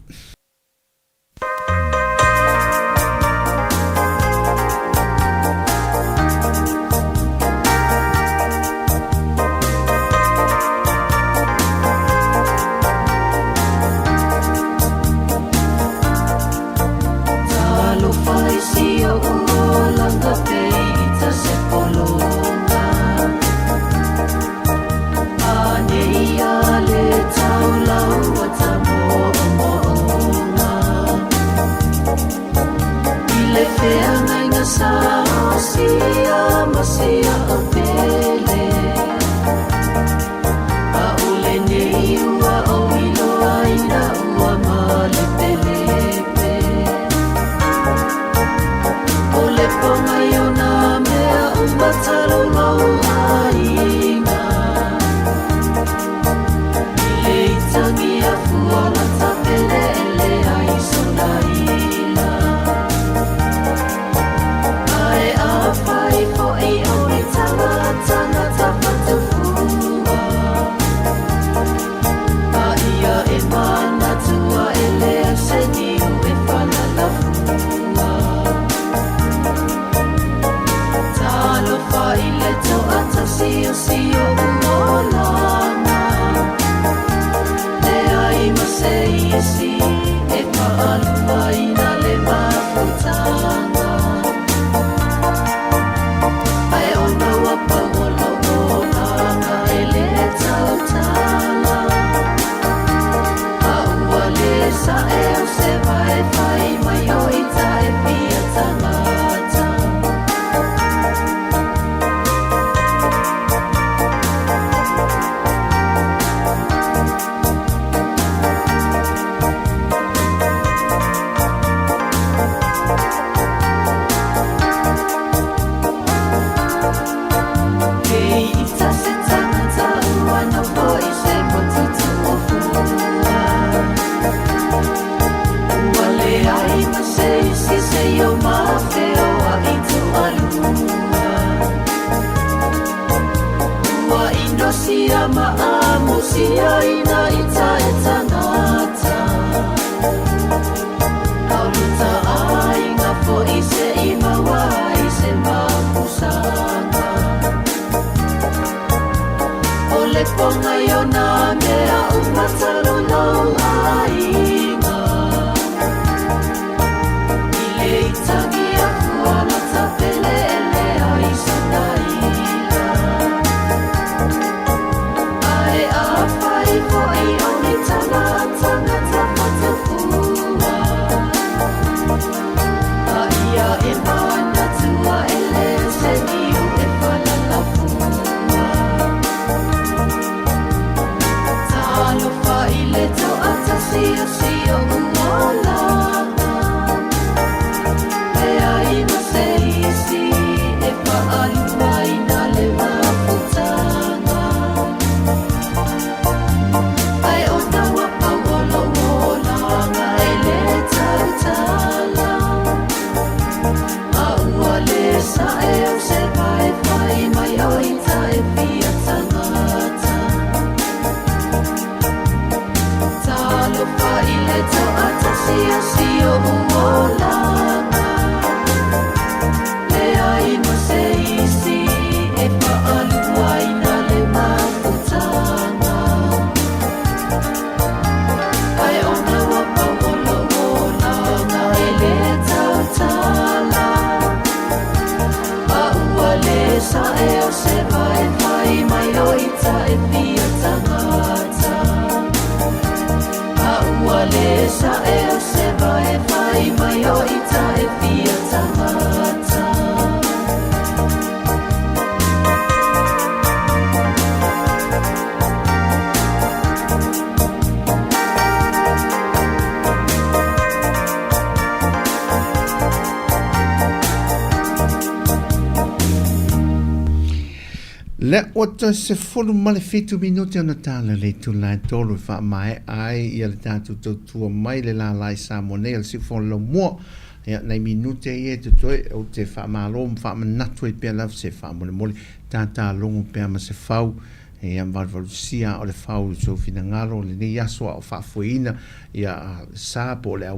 Lea ua toe 17 minute ona tala le itula e 3 e faamaea ai ia le tatou tautua mai le lala i Samoa nei o le Siufono Laumua. Ia, nai minute ia e totoe ou te faamalo ma faamanatu ai pea lava se faamolemole tātā logo pea ma se fau ia valuvalusia o le fau i sou finagalo o lenei aso a o faafoeina ia sa po o le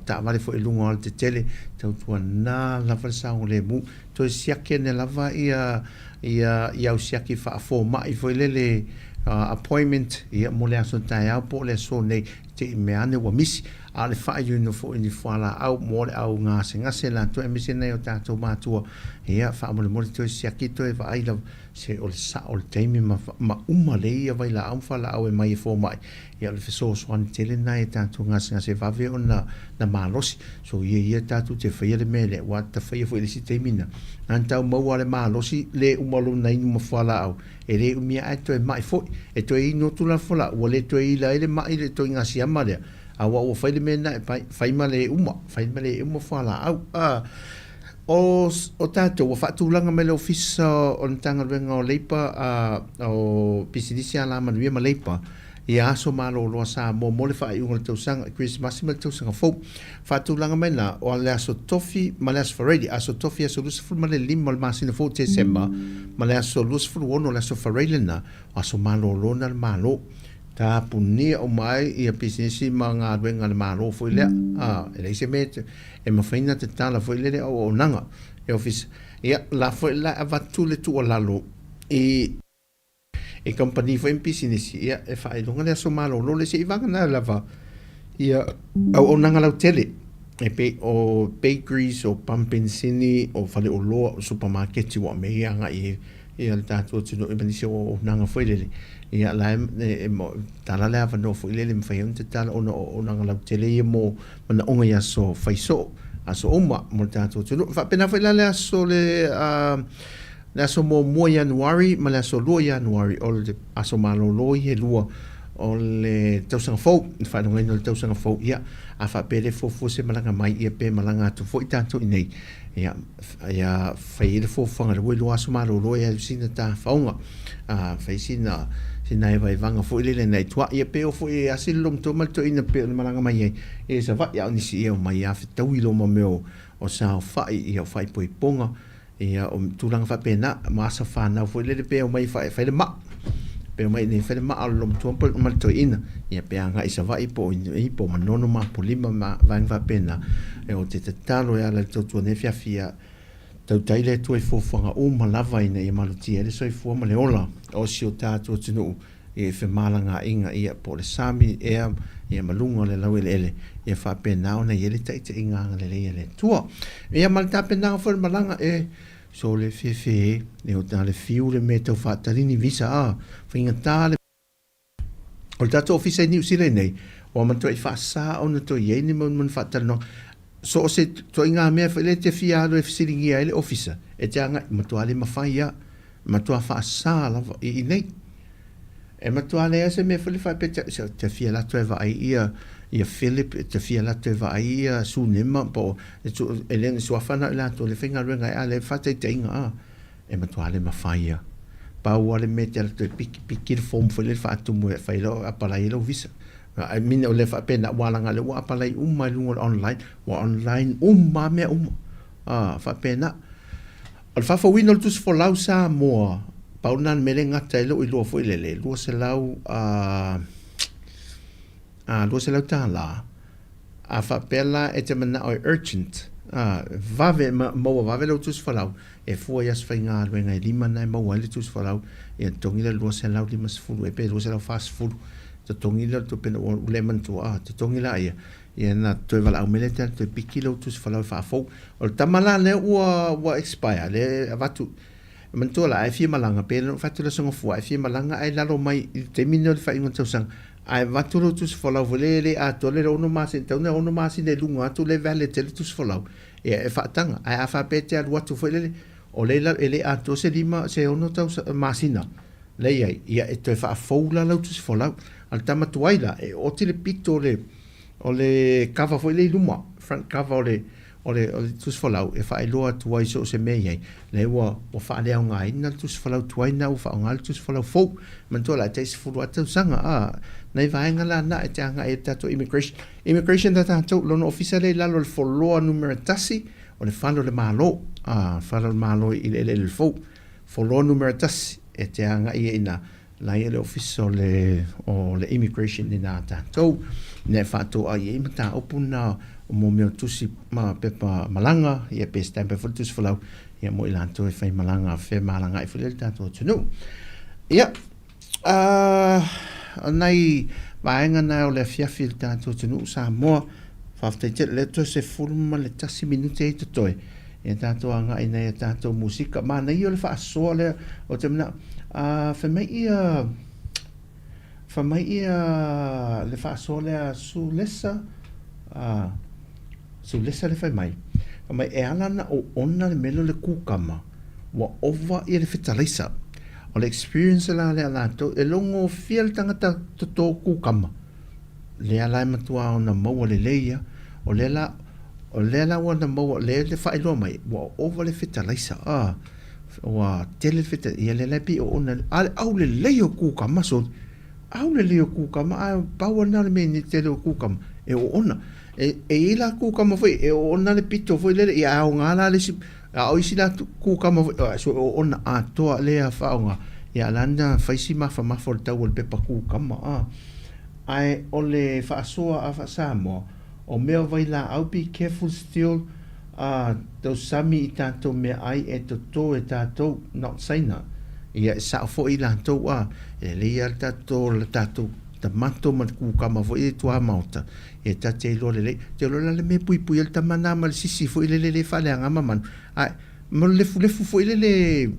taavale foi i luga o alatetele tautuana lava le saogalemu toe siaki ane lava ia ia i au siaki faafomai foi lele appointment ia mo le aso taeao po o le aso nei te i mea ane ua misi a o le faaiuina foi ni fualaau mo le au gasegase latou aemaise nai o tatou matua ia faamolemole toe siaki toe vaai lava se o le sao o le taimi ma, ma uma lelei ia vailaau ma fualaau e mai e fomai ia o le fesoasoani tele lena i tatou gasegase vave ona na malosi. So ia ia tatou te faia le mea lea, ua ta faia foi i le isi taimi na. Na tau maua le malosi le uma lona inu ma fualaau, e le umia ae toe mai foi. E toe inu atu la fualaau, ua le toe ila ai le mai le toiga siama lea. Aua ua fai le mea lena e fai ma le uma, fai ma le uma fualaau. O, o tatou, ua faatulaga mai le Ofisa o le Matagaluega o Leipa, o Pisinisi Alamanuia ma Leipa, i aso malolo a Samoa mo le faaiuga o le tausaga Kerisimasi ma le tausaga fou. Faatulaga mai la, o le aso Tofi ma le aso Faraile, aso Tofi aso 25 o le masina fou o Tesema ma le aso 26 o le aso Faraile na, o aso malolo na le Malo. Tapunia uma ai ia pisinisi ma galuega a le Malo foi lea. A, e leai se mea e mafai ona tatala foi lele auaunaga e ofisa. Ia, la foi la e avatu le tuualalo i I kamupani foi ma pisinisi, ia, e faailoga le aso malolo le se i vagana lava ia auaunaga lautele e pei o bakeries, o pump penisini, o faleoloa, o supamaketi ua aumai ai agai i ia le tatou atunuu ma nisi o auaunaga foi lele. Ia la e, e, tala le avanoa foi lele e mafai ai ona tatala ona o auaunaga lautele ia mo manaoga i aso fai soo, aso uma mo le tatou atunuu. E faapena foi la le aso le Le aso muamua Ianuari ma le aso lua Ianuari o le aso malolo ia e lua o le tausaga fou, le faailogaina o le tausaga fou. Ia, a faapea le fuafua se malaga mai, ia pe malaga atu foi tatou i nei, ia, ia fai ai le fuafuaga le ua iloa aso malolo e alu sina tafaoga, a fai sina sina evaevaga foi lele nai tua, ia pe o foi e asi le logotoa ma le toeaina pei ona malaga mai ai e Savaii, a o nisi ia omai a fetaui loa ma mea o saofai, ia o faaipoipoga, Ia, o tulaga faapena, ma aso fanau foi lele pe omai e fai le maa. Pe omai nei fai le maa o le lomatua ma le toeaina. Ia, pe agai i Savaii po o i po o Manono ma Apolima ma vaega faapena. E o te tatalo e ala i le tautua nei afiafi ia tautai le Atua i fuafuaga uma lava ina ia malutia ai le soifua ma le ola o si o tatou atunuu i femalagaaiga, ia, po o le sami ea, ia, ma luga o le laueleele, ia faapena ona i ai le taitaiga agalelei a le Atua. Ia, ma le tapenaga foi o le malaga, e, sole fefe e, e o ta le fiu le mea e tau faatali ni visa, a, faigata le. O le tatou ofisa i Niu Sila nei, ua matuai faasa ona toe i ai ni mau faatalanoaga. So o se ituaiga mea foi lea e te fia alu e fesiligia ai le ofisa, e te agai, matua le mafai lava. Matua faasa lava i inei. E matua leai se mea foi lea faapea te, se, te fia alu atu e vaai ia, ia Philip, te fia alu atu e vaai ia Sunema, po o, e, tu, e le o suafa na o i latou le faigaluega ai, a le faataitaiga, a, e matua le mafai lava. Pau lava le mea e te alu atu e piki, piki le form foi lea faatumu e fai lau, apalai ai lau visa. I mean, o le faapena, ua laga lea ua apalai uma i luga o le online, ua online uma lava mea uma. A, faapena. O le faafouina o le Tusi Folau Samoa, pau lena o le mea lea e gata ai lou iloa foi lele, 200 a, a $200 tala, a faapea la e te manao e urgent, a, vave, ma, maua vave lau Tusi Folau, e fua i aso faigaluega e lima na e maua ai le Tusi Folau, ia totogi lea $250 ea pe $240, totogi lea o le tupe na ua le manatua, a, totogi laia, Ia na toe valaau mai lea toe piki lau tusi folau e faafou. O le tama la lea ua ua expire lea e avatu. E manatua la ai fia malaga pe na fai atu le aso Gafua ai fia malaga ae lalo mai i le taimi lenei o le faaiuga o le tausaga ae avatu lau tusi folau foi lea e le atoa le 6 masina tatau ona 6 masina i luga atu le valid ai le tusi folau ia e faataga. Ae a faapea e te alu atu foi lele o lea e le atoa se 5 se 6 tausaga masina lea i ai ia e toe faafou la lau tusi folau. A o le tama tuai la e oti le pito o le O le cover foi lea i luma, front cover o le O le, o le tusi folau e faailoa atu ai so o se mea i ai, lea ua, ua faaleaogaina le tusi folau tuai na ua faaaoga le tusi folau fou. Manatua la e tai 10 lava tausaga, a, nai vaega la na e te agai ai le tatou immigration. Immigration ta tatou, lona ofisa lea i lalo o le foloa numera tasi o le fale o le Malo, a, fale o le Malo i le eleele fou. Foloa numera tasi e te agai ai i ina, la ia le ofisa o le, o le immigration i na tatou, ina e faatoa i ai mataupu na o mo mea o tusi ma pepa malaga, ia pe stamp ai foi le tusi folau, ia mo i latou e fai malaga femalagaai foi lea i le tatou atunuu. Ia, o nai vaega na o le afiafi i le tatou atunuu Samoa, faafetai tele, lea toe 11 minute ai totoe, ia tatou agai nai a tatou musika. Manaia o le faasoa lea, ou te manao, fai mai ia, fai mai ia le faasoa lea a Sulesa, Sulesa le fai mai, fai mai e ala ona oona le mea lea o le kukama, ua ova ia le fetalaisa. O le experience la lea a latou, e logofia le tagata toto kukama, lea la e matua ona maua lelei ia, o lea la, o lea la ua na maua, lea e faailoa mai, ua ova le fetalaisa, ua tele le fetalaisa, ia lea la e pei oona, a le aulelei o kukama soli, aulelei o kukama, ae pau lava lena o le mea i le tele o kukama, e oona. E, e i ai la kukama foi, e oona le pito foi lele, ia aoga la le isi, a o isi la kukama foi, a so e oona atoa lea faaaoga, ia la na fai si mafamafa o le tau o le pepa kukama, a. Ae o le faasoa a faa-Samoa, o mea o vailaau be careful still a tausami i tatou meaai e toto e tatou not Saina ia e sao foi latou a e lelei a le tatou le tatou tamato ma le kukama foi e tuamaota ia ta te iloa lelei te iloa la le mea puipui ai le tama na ma le sisi foi lele le faaleaga ma manu ae ma le lefulefu foi lele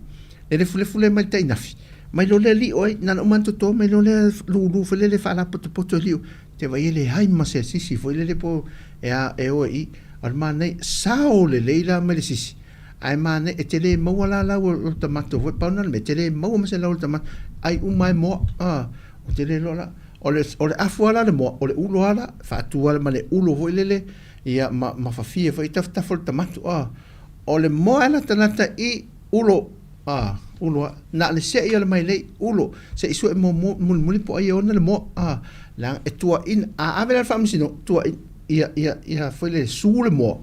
le lefulefu lea mai le tainafi mai loa lea lio ai na ona uma toto mai loa lea lulu foi lele faalapotopoto e lio te vai e leai ma se sisi foi lele po e a e o e i a o le manaia sao lelei la mai le sisi ae manaia e te le maua la lau o le tamato foi pau na o le mea e te le maua ma se lau o le tamato ai uma e moa a o te le iloa la o le o le afu a la le moa o le ulo a la faatu a ma le ulo foi lele ia ma ma fafie foi tafatafa o le tamato a o le moa e latalata i ulo a ulo a na o le se'i o le mailei ulo se i sue muamua mulimuli po o ai e ona le moa a leaga e tuuaiina a ave la i le faamasino tuuaiina ia ia ia foi le su le moa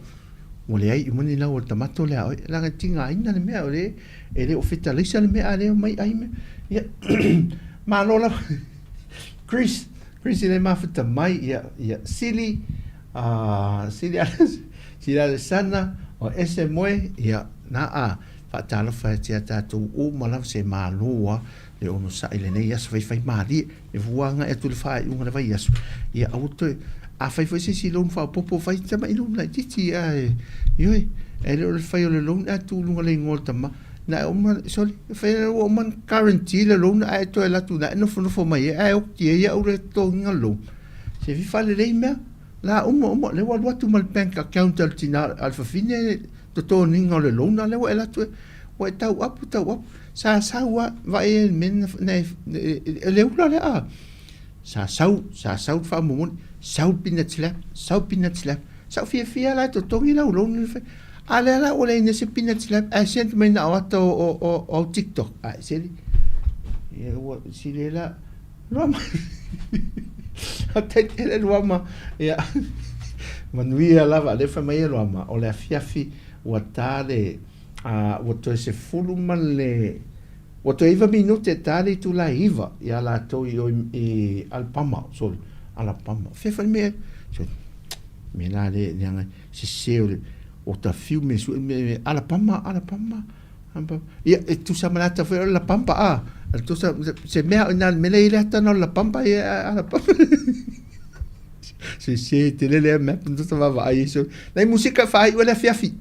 ua leai uma ni lau o le tamato lea a oe leaga e tigaina le mea o le e le o fetalaisa le mea a lea omai ai mea ia malo lava Chris Chris e le mafuta mai ia ia Sili a Sili Sili Alesana o ese moe ia na a faatalofa atu ia tatou uma lava se malo a le onosai i lenei aso faifaimalie le fuaga atu i le faaiuga o le vaiaso ia aua toe a fai foi se isi loan faaopoopo fai tamai loan laitiiti ae ioe e le o le fai o le loan ae tuu i luga o le igoa o le tama na e uma sorry e fai ua uma ona guarantee le loan ae toe alu atu na e nofonofo mai ai ae oti ai au le totogiina le loan se fifa lelei mea la uma uma lea ua alu atu ma le bank account a le tina a le fafine totogiina o le loan a lea ua e alu atu ua e tau apu tau apu sa sau a vaai ai i le mea na e le ula lea a sa sau sa sau le faamomoli sau le peanut slap sau peanut slap sa ou fiafia la e totogi lau loan le fai a lea la ua leai nei se peanut slap ae send mai na o ata o o o o TikTok ae seli ia ua sili la Luama faafetai tele Luama ia manuia lava lea fai mai e Luama o le afiafi ua ta le a ua toe 10 ma le ua toe 9 minute e ta le itula e 9 ia latou i o i Alapama sorry Alapama fea foi le mea sorry mea la le leaga sese o le o ta fiu me sue me Alapama Alapama Ia, e tusa ma le ata foi o le Lapampa, a. E tusa, se mea o ina le mele i le ata na o le Lapampa, ia, a Lapampa. Se se tele lea mea, tusa vaavaai ai soli. Nai musika e faaiu ai le afiafi.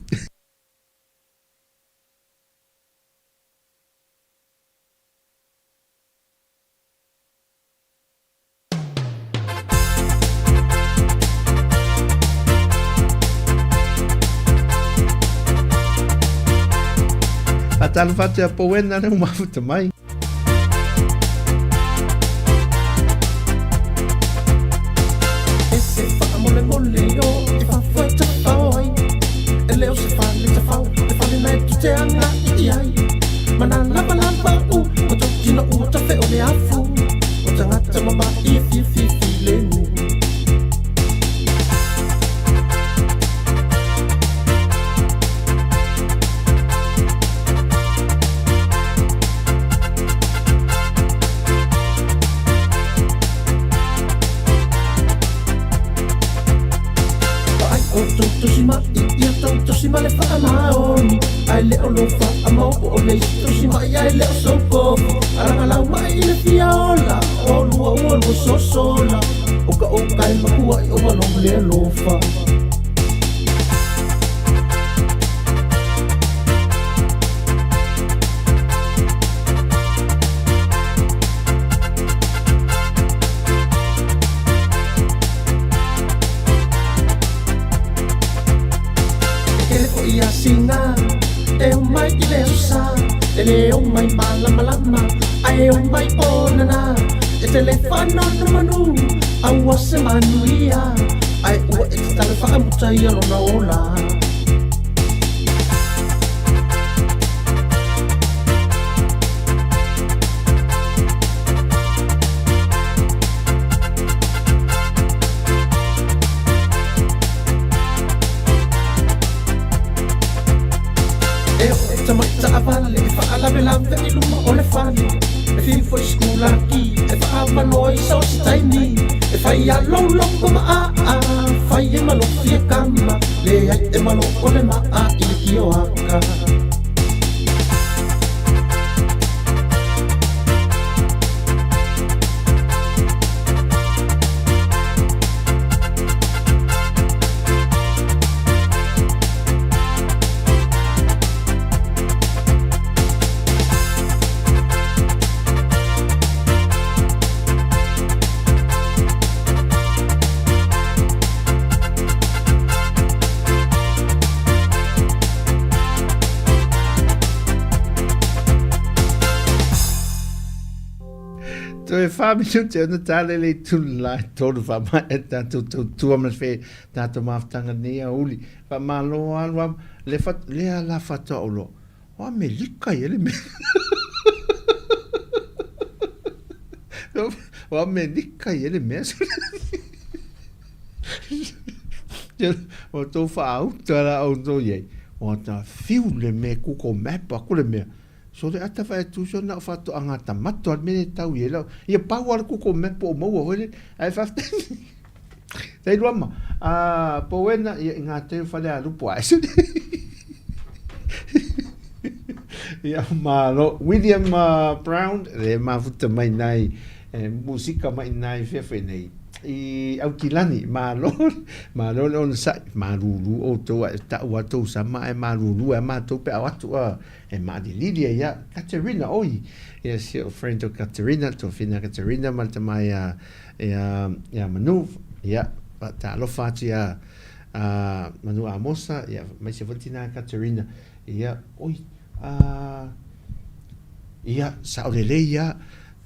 Faatalofa atu ia Powena lea ua mafuta mai. E se faamolemole o e fafatafa ai. tagata mama'i e fiafia filemu. Vaai outou tausi ma'i ia tou tausi ma le faamaoni, ae le o lou faamaopo o le isi tausi ma'i ae le o sou povi. Alagalau mai i le fia ola, o lua ua lua sosola, o ka o kai makua'i o lou le alofa. E tele fo'i asiga e omai i le aso sa, e lē omai malamalama ae omai onana. E tele faanonomanu aua se manuia, ae ua e tatala faamuta ia lona ola. E oo e tamaitaavale e faalavelave i luma o le fale, e fiu foi skulaki e faaavanoa i so se taimi, e fai aloulou ma aa fai e malofi e kama, leai e malo o le maa i le kioaka. Toe wha minute ona tāle le tunu la tōru wha mai e tātou tau tua ma whe tātou mafutanga nei a uli. Wha malo alu am, le, wha, le a la whatoa o lo. O me lika i ele me. O me lika i ele mea. O tō whaauta la au tō iei. O tā whiu le me kuko map aku le mea. So le ata whae tu so na o whato a ngā tamato al mene tau i e lau. Ia pau ala kuko map o maua hoi le. Ai whafte. Tei ruama. A powena ia i ngā teu whare a lupo ai. Ia malo. William Brown, le mafuta mai nai, musika mai nai whewhe nei. I Aukilani, malo, malo le ona sai, malulu o tau a tau a tau sama e malulu e mātou pe au atu a e maadilili ia Katerina, oi. Ia si o friend o Katerina, tō whina Katerina, ma te mai a, ia, ia Manu, ia, ta alofa atu ia a Manu Amosa, ia, mai se fotina Katerina, ia, oi, a, ia, sa o lele ia,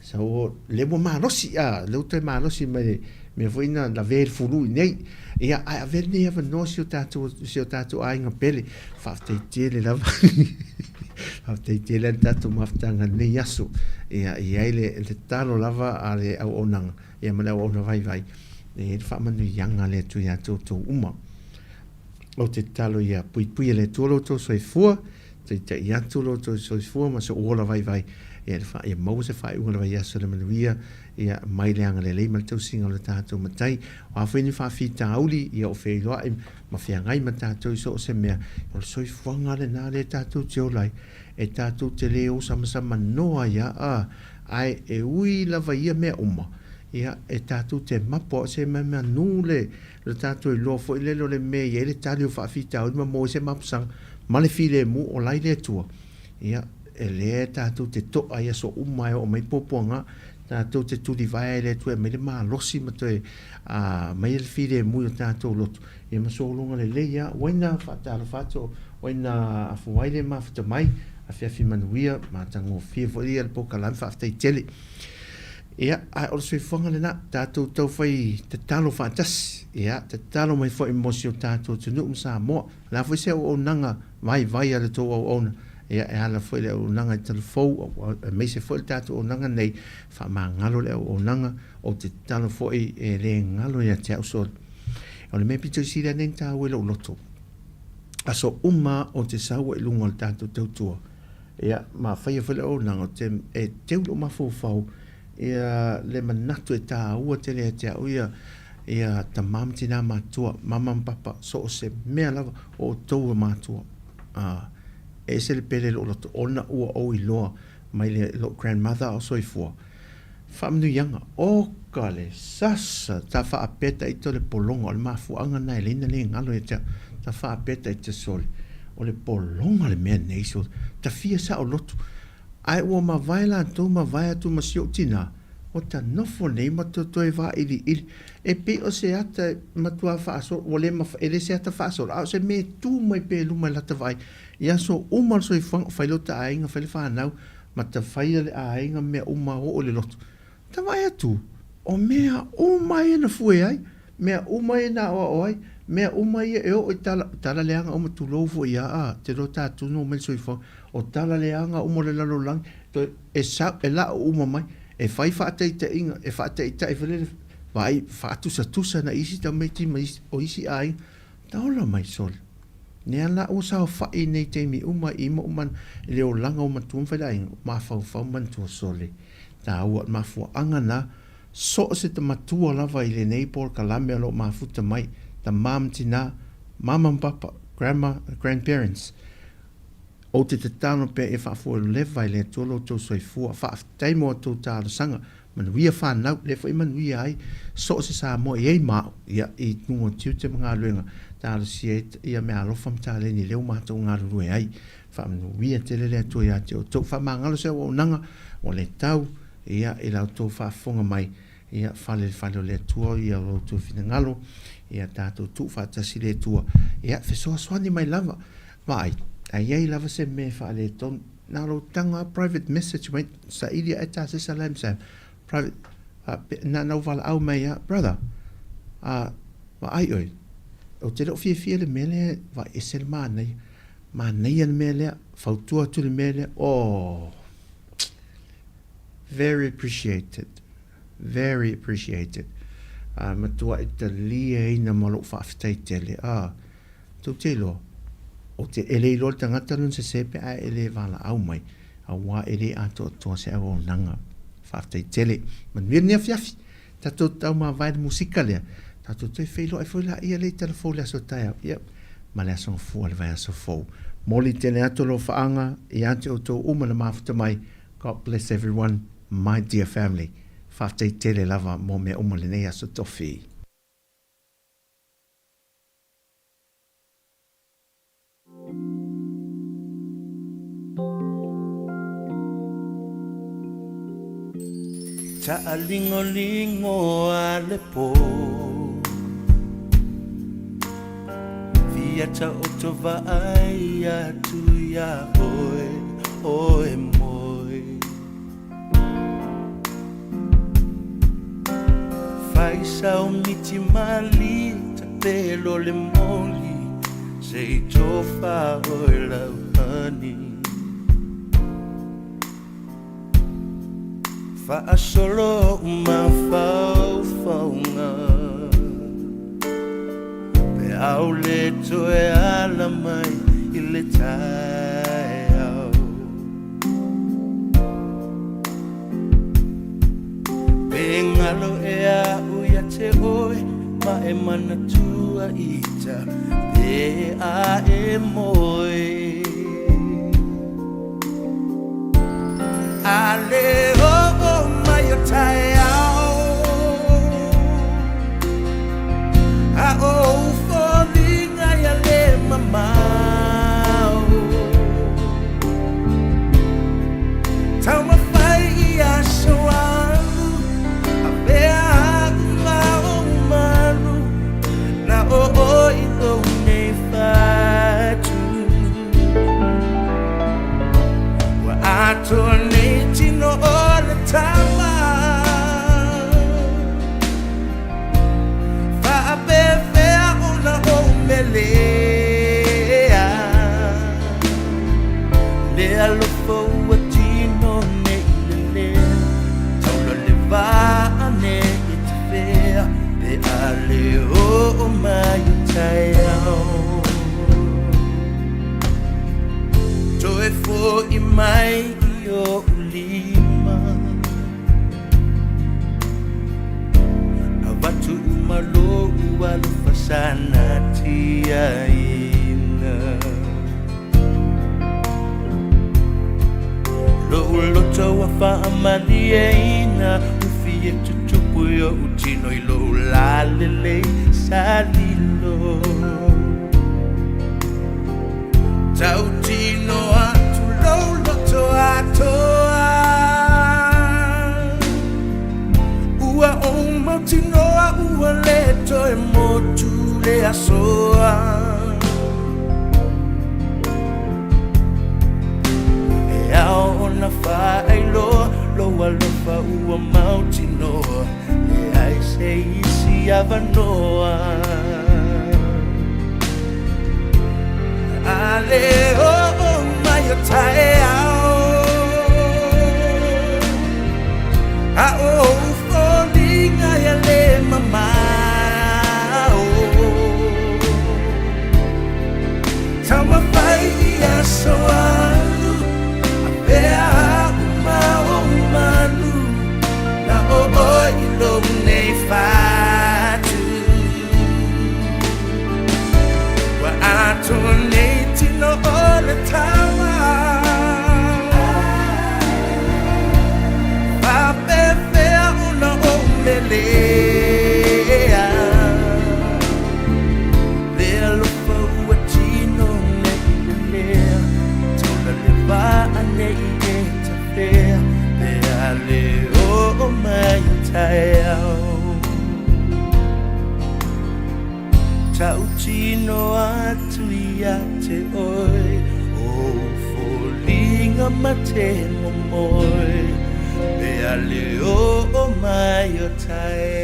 sa o le mo malosi a, le uto e malosi mai me foi na la ver fulu nei, ia, ai a ver nei ava no si o tātou, si o tātou ainga pele, whaftei tele lava, whaftei tele an tātou mafutanga nei aso, ia, ia ai le talo lava a le au onanga, ia ma le au ona vai vai, e le whaamanu ianga le atu ia tō uma. O te talo ia pui pui e le tuolo tō soifua, te te i atu lo tō soifua ma se ola vai vai, ia le wha, ia maua se whae unga le vai aso le manuia, ia mai le anga le lei ma le tausinga o le tātou matai, o a whaini whawhi tāuli, ia o wheiloa e ma whiangai ma tātou i so o se mea, o le soifuanga le nā le tātou te olai, e tātou te leo samasama noa ia, a, ai e ui lava ia mea uma, ia e tātou te mapo o se mea mea nū le, le tātou i loa foi le lo le mea ia le tali o whawhi tāuli ma mō se mapusanga, ma le file mu o lai le tua. Ia, e le tātou te toa ia so uma e o mai pōpōanga, tātou te turi vae le tua, mai le malosi ma toe, a, mai le file mu o tātou loto. Ia ma so longa le leia, waina whaatalo whato, waina afuaile ma whata mai, a whiawhi manuia, ma tango fia fo ia le pōka lam whaaftai tele. Ia, ai o le soifuaga lenā, tatou taufai tatalo faatasi, ia, tatalo mai foi mo si o tatou atunuu ma Samoa. O le a foi se auaunaga vaivai a le tou auauna, Ia, e ala foi le auaunaga i Talafou, aemaise foi le tatou auaunaga nei, faamagalo le auaunaga, ou te tatalo foi e le galo ia te au sole. O le mea pito i sili lava nei ona taua i lou loto, aso uma ou te sau ai i luga o le tatou tautua, ia, ma faia foi le auaunaga, ou te, e teu lou mafaufau ia le manatu e taua tele ia te au ia, ia tama ma tina matutua, mama ma papa, so o se mea lava, o outou e matua. A, e ese le pele i lou loto, ona ua ou iloa mai le lou grandmother a o soifua. Faamanuiaga, oka le sasa, ta faapea taita o le pologa, o le mafuaaga lena e leai na le galo ia te au, ta faapea taita sole, o le pologa le mea nei sole, ta fia saoloto, ae ua mavae latou mavae atu ma si ou tina, ua ta nofo nei ma toe vailiili, e pei o se ata e matua faasolo, ua le mafai, e le se ata faasolo, a o se mea e tu mai pea i luma i lata vaai, i aso uma o le soifuaga, fai lota aiga, fai le fanau, ma ta faia le aiga mea uma oo i le loto. Ta vaai atu, o mea uma ia na fue ai, mea uma ia na aoao ai, mea uma ia e oo i tala, tala leaga uma, tulou foi ia, a, te iloa tatou na omai i le soifuaga, o tala leaga uma o le lalolagi, toe e sau, e la'u uma mai, e fai faataitaiga, e faataitai foi lele, vaai, faatusatusa na isi tamaiti ma isi, o isi aiga, taola mai sole. Nea la ua saofai nei taimi uma i ma uma i le olaga o matua ma faileaiga, mafaufau manatua sole. Taua le mafuaaga na, so o se matua lava i lenei polokalame o lo o mafuta mai, tama ma tina, mama ma papa, grandma, grandparents, ou te tatalo pea ia faafueleva e le Atua lo outou soifua. Faafetai mo a outou talosaga. Manuia whanau, lea foi e manuia ai so o se Samoa e i ai ma au, ia, i luga o tiute ma galuega, talosia ai ia meaalofa ma taleni lea ua matou galulue ai. Faamanuia tele le Atua ia te outou. Faamagalo se auaunaga ua le tau, ia, i la outou faafofoga mai, ia, fale i le fale o le Atua, ia lo outou finagalo, ia tatou tuufaatasi le Atua, ia, fesoasoani mai lava. Vaai, a i ai lava se mea e faaletonu, Na o lou tago lava private message mai, saili ae ta sesa lam sam, private, na na ou valaau mai lava, brother, vaai oe, ou te le o fiafia i le mea lea, vaai ese le manaia, manaia le mea lea, fautua atu i le mea lea, oh, very appreciated, very appreciated. Matuai taliaina ma lou faafetai tele, Tou te iloa, o te e le iloa le tagata lona sese pe a e le valaau mai, auā e le atoatoa se auaunaga. Faafetai tele. Manuia lenei afiafi. Tatou taumavae i le musika lea. Tatou toe feiloai foi laia lea i Talafou i le aso taeao. Ia, ma le aso Gafua i le vaiaso fou. Moli tele atu alofaaga ia te outou uma na mafuta mai. God bless everyone, my dear family. Faafetai tele lava mo mea uma lenei aso tofi. Taalingolingo a le po Fia taoto vaai atu iā oe, oe moe Faisao miti mali tapelo le moli Se i tofa oe lau honey Faasolo mafaufauga Pe au le toe ala mai i le taeao Pe galo e a'u ia te oe ma e manatua ita pe a e moe A le oo mai o taeao A o ou foliga ia le mamao Taumafai i aso alu Avea a'u ma ou malu Na o oe i lou nei fatu Ua atoa nei tino o le tama. faamalieina ufi e tutupu i oʻu tino i lou lalelei sa lilo tautino atu lou loto atoa ua ou mautinoa ua lē toe motu le asoa E ao ona faailoa lou alofa ua mautinoa leai se isi avanoa A le oo mai o taeao A o ou foliga ia lē mamao Taumafai i aso alu Avea au ma ou malu Na o oe i lou nei fatu Ua atoa nei tino o le taua Faapefea ona ou melea Le alofa ua tino nei lelea Taula le vaa nei e tafea Pe a le oo mai o taeao Tautino atu ia te oe O foliga ma te momoe Pe a le oo mai o taeao.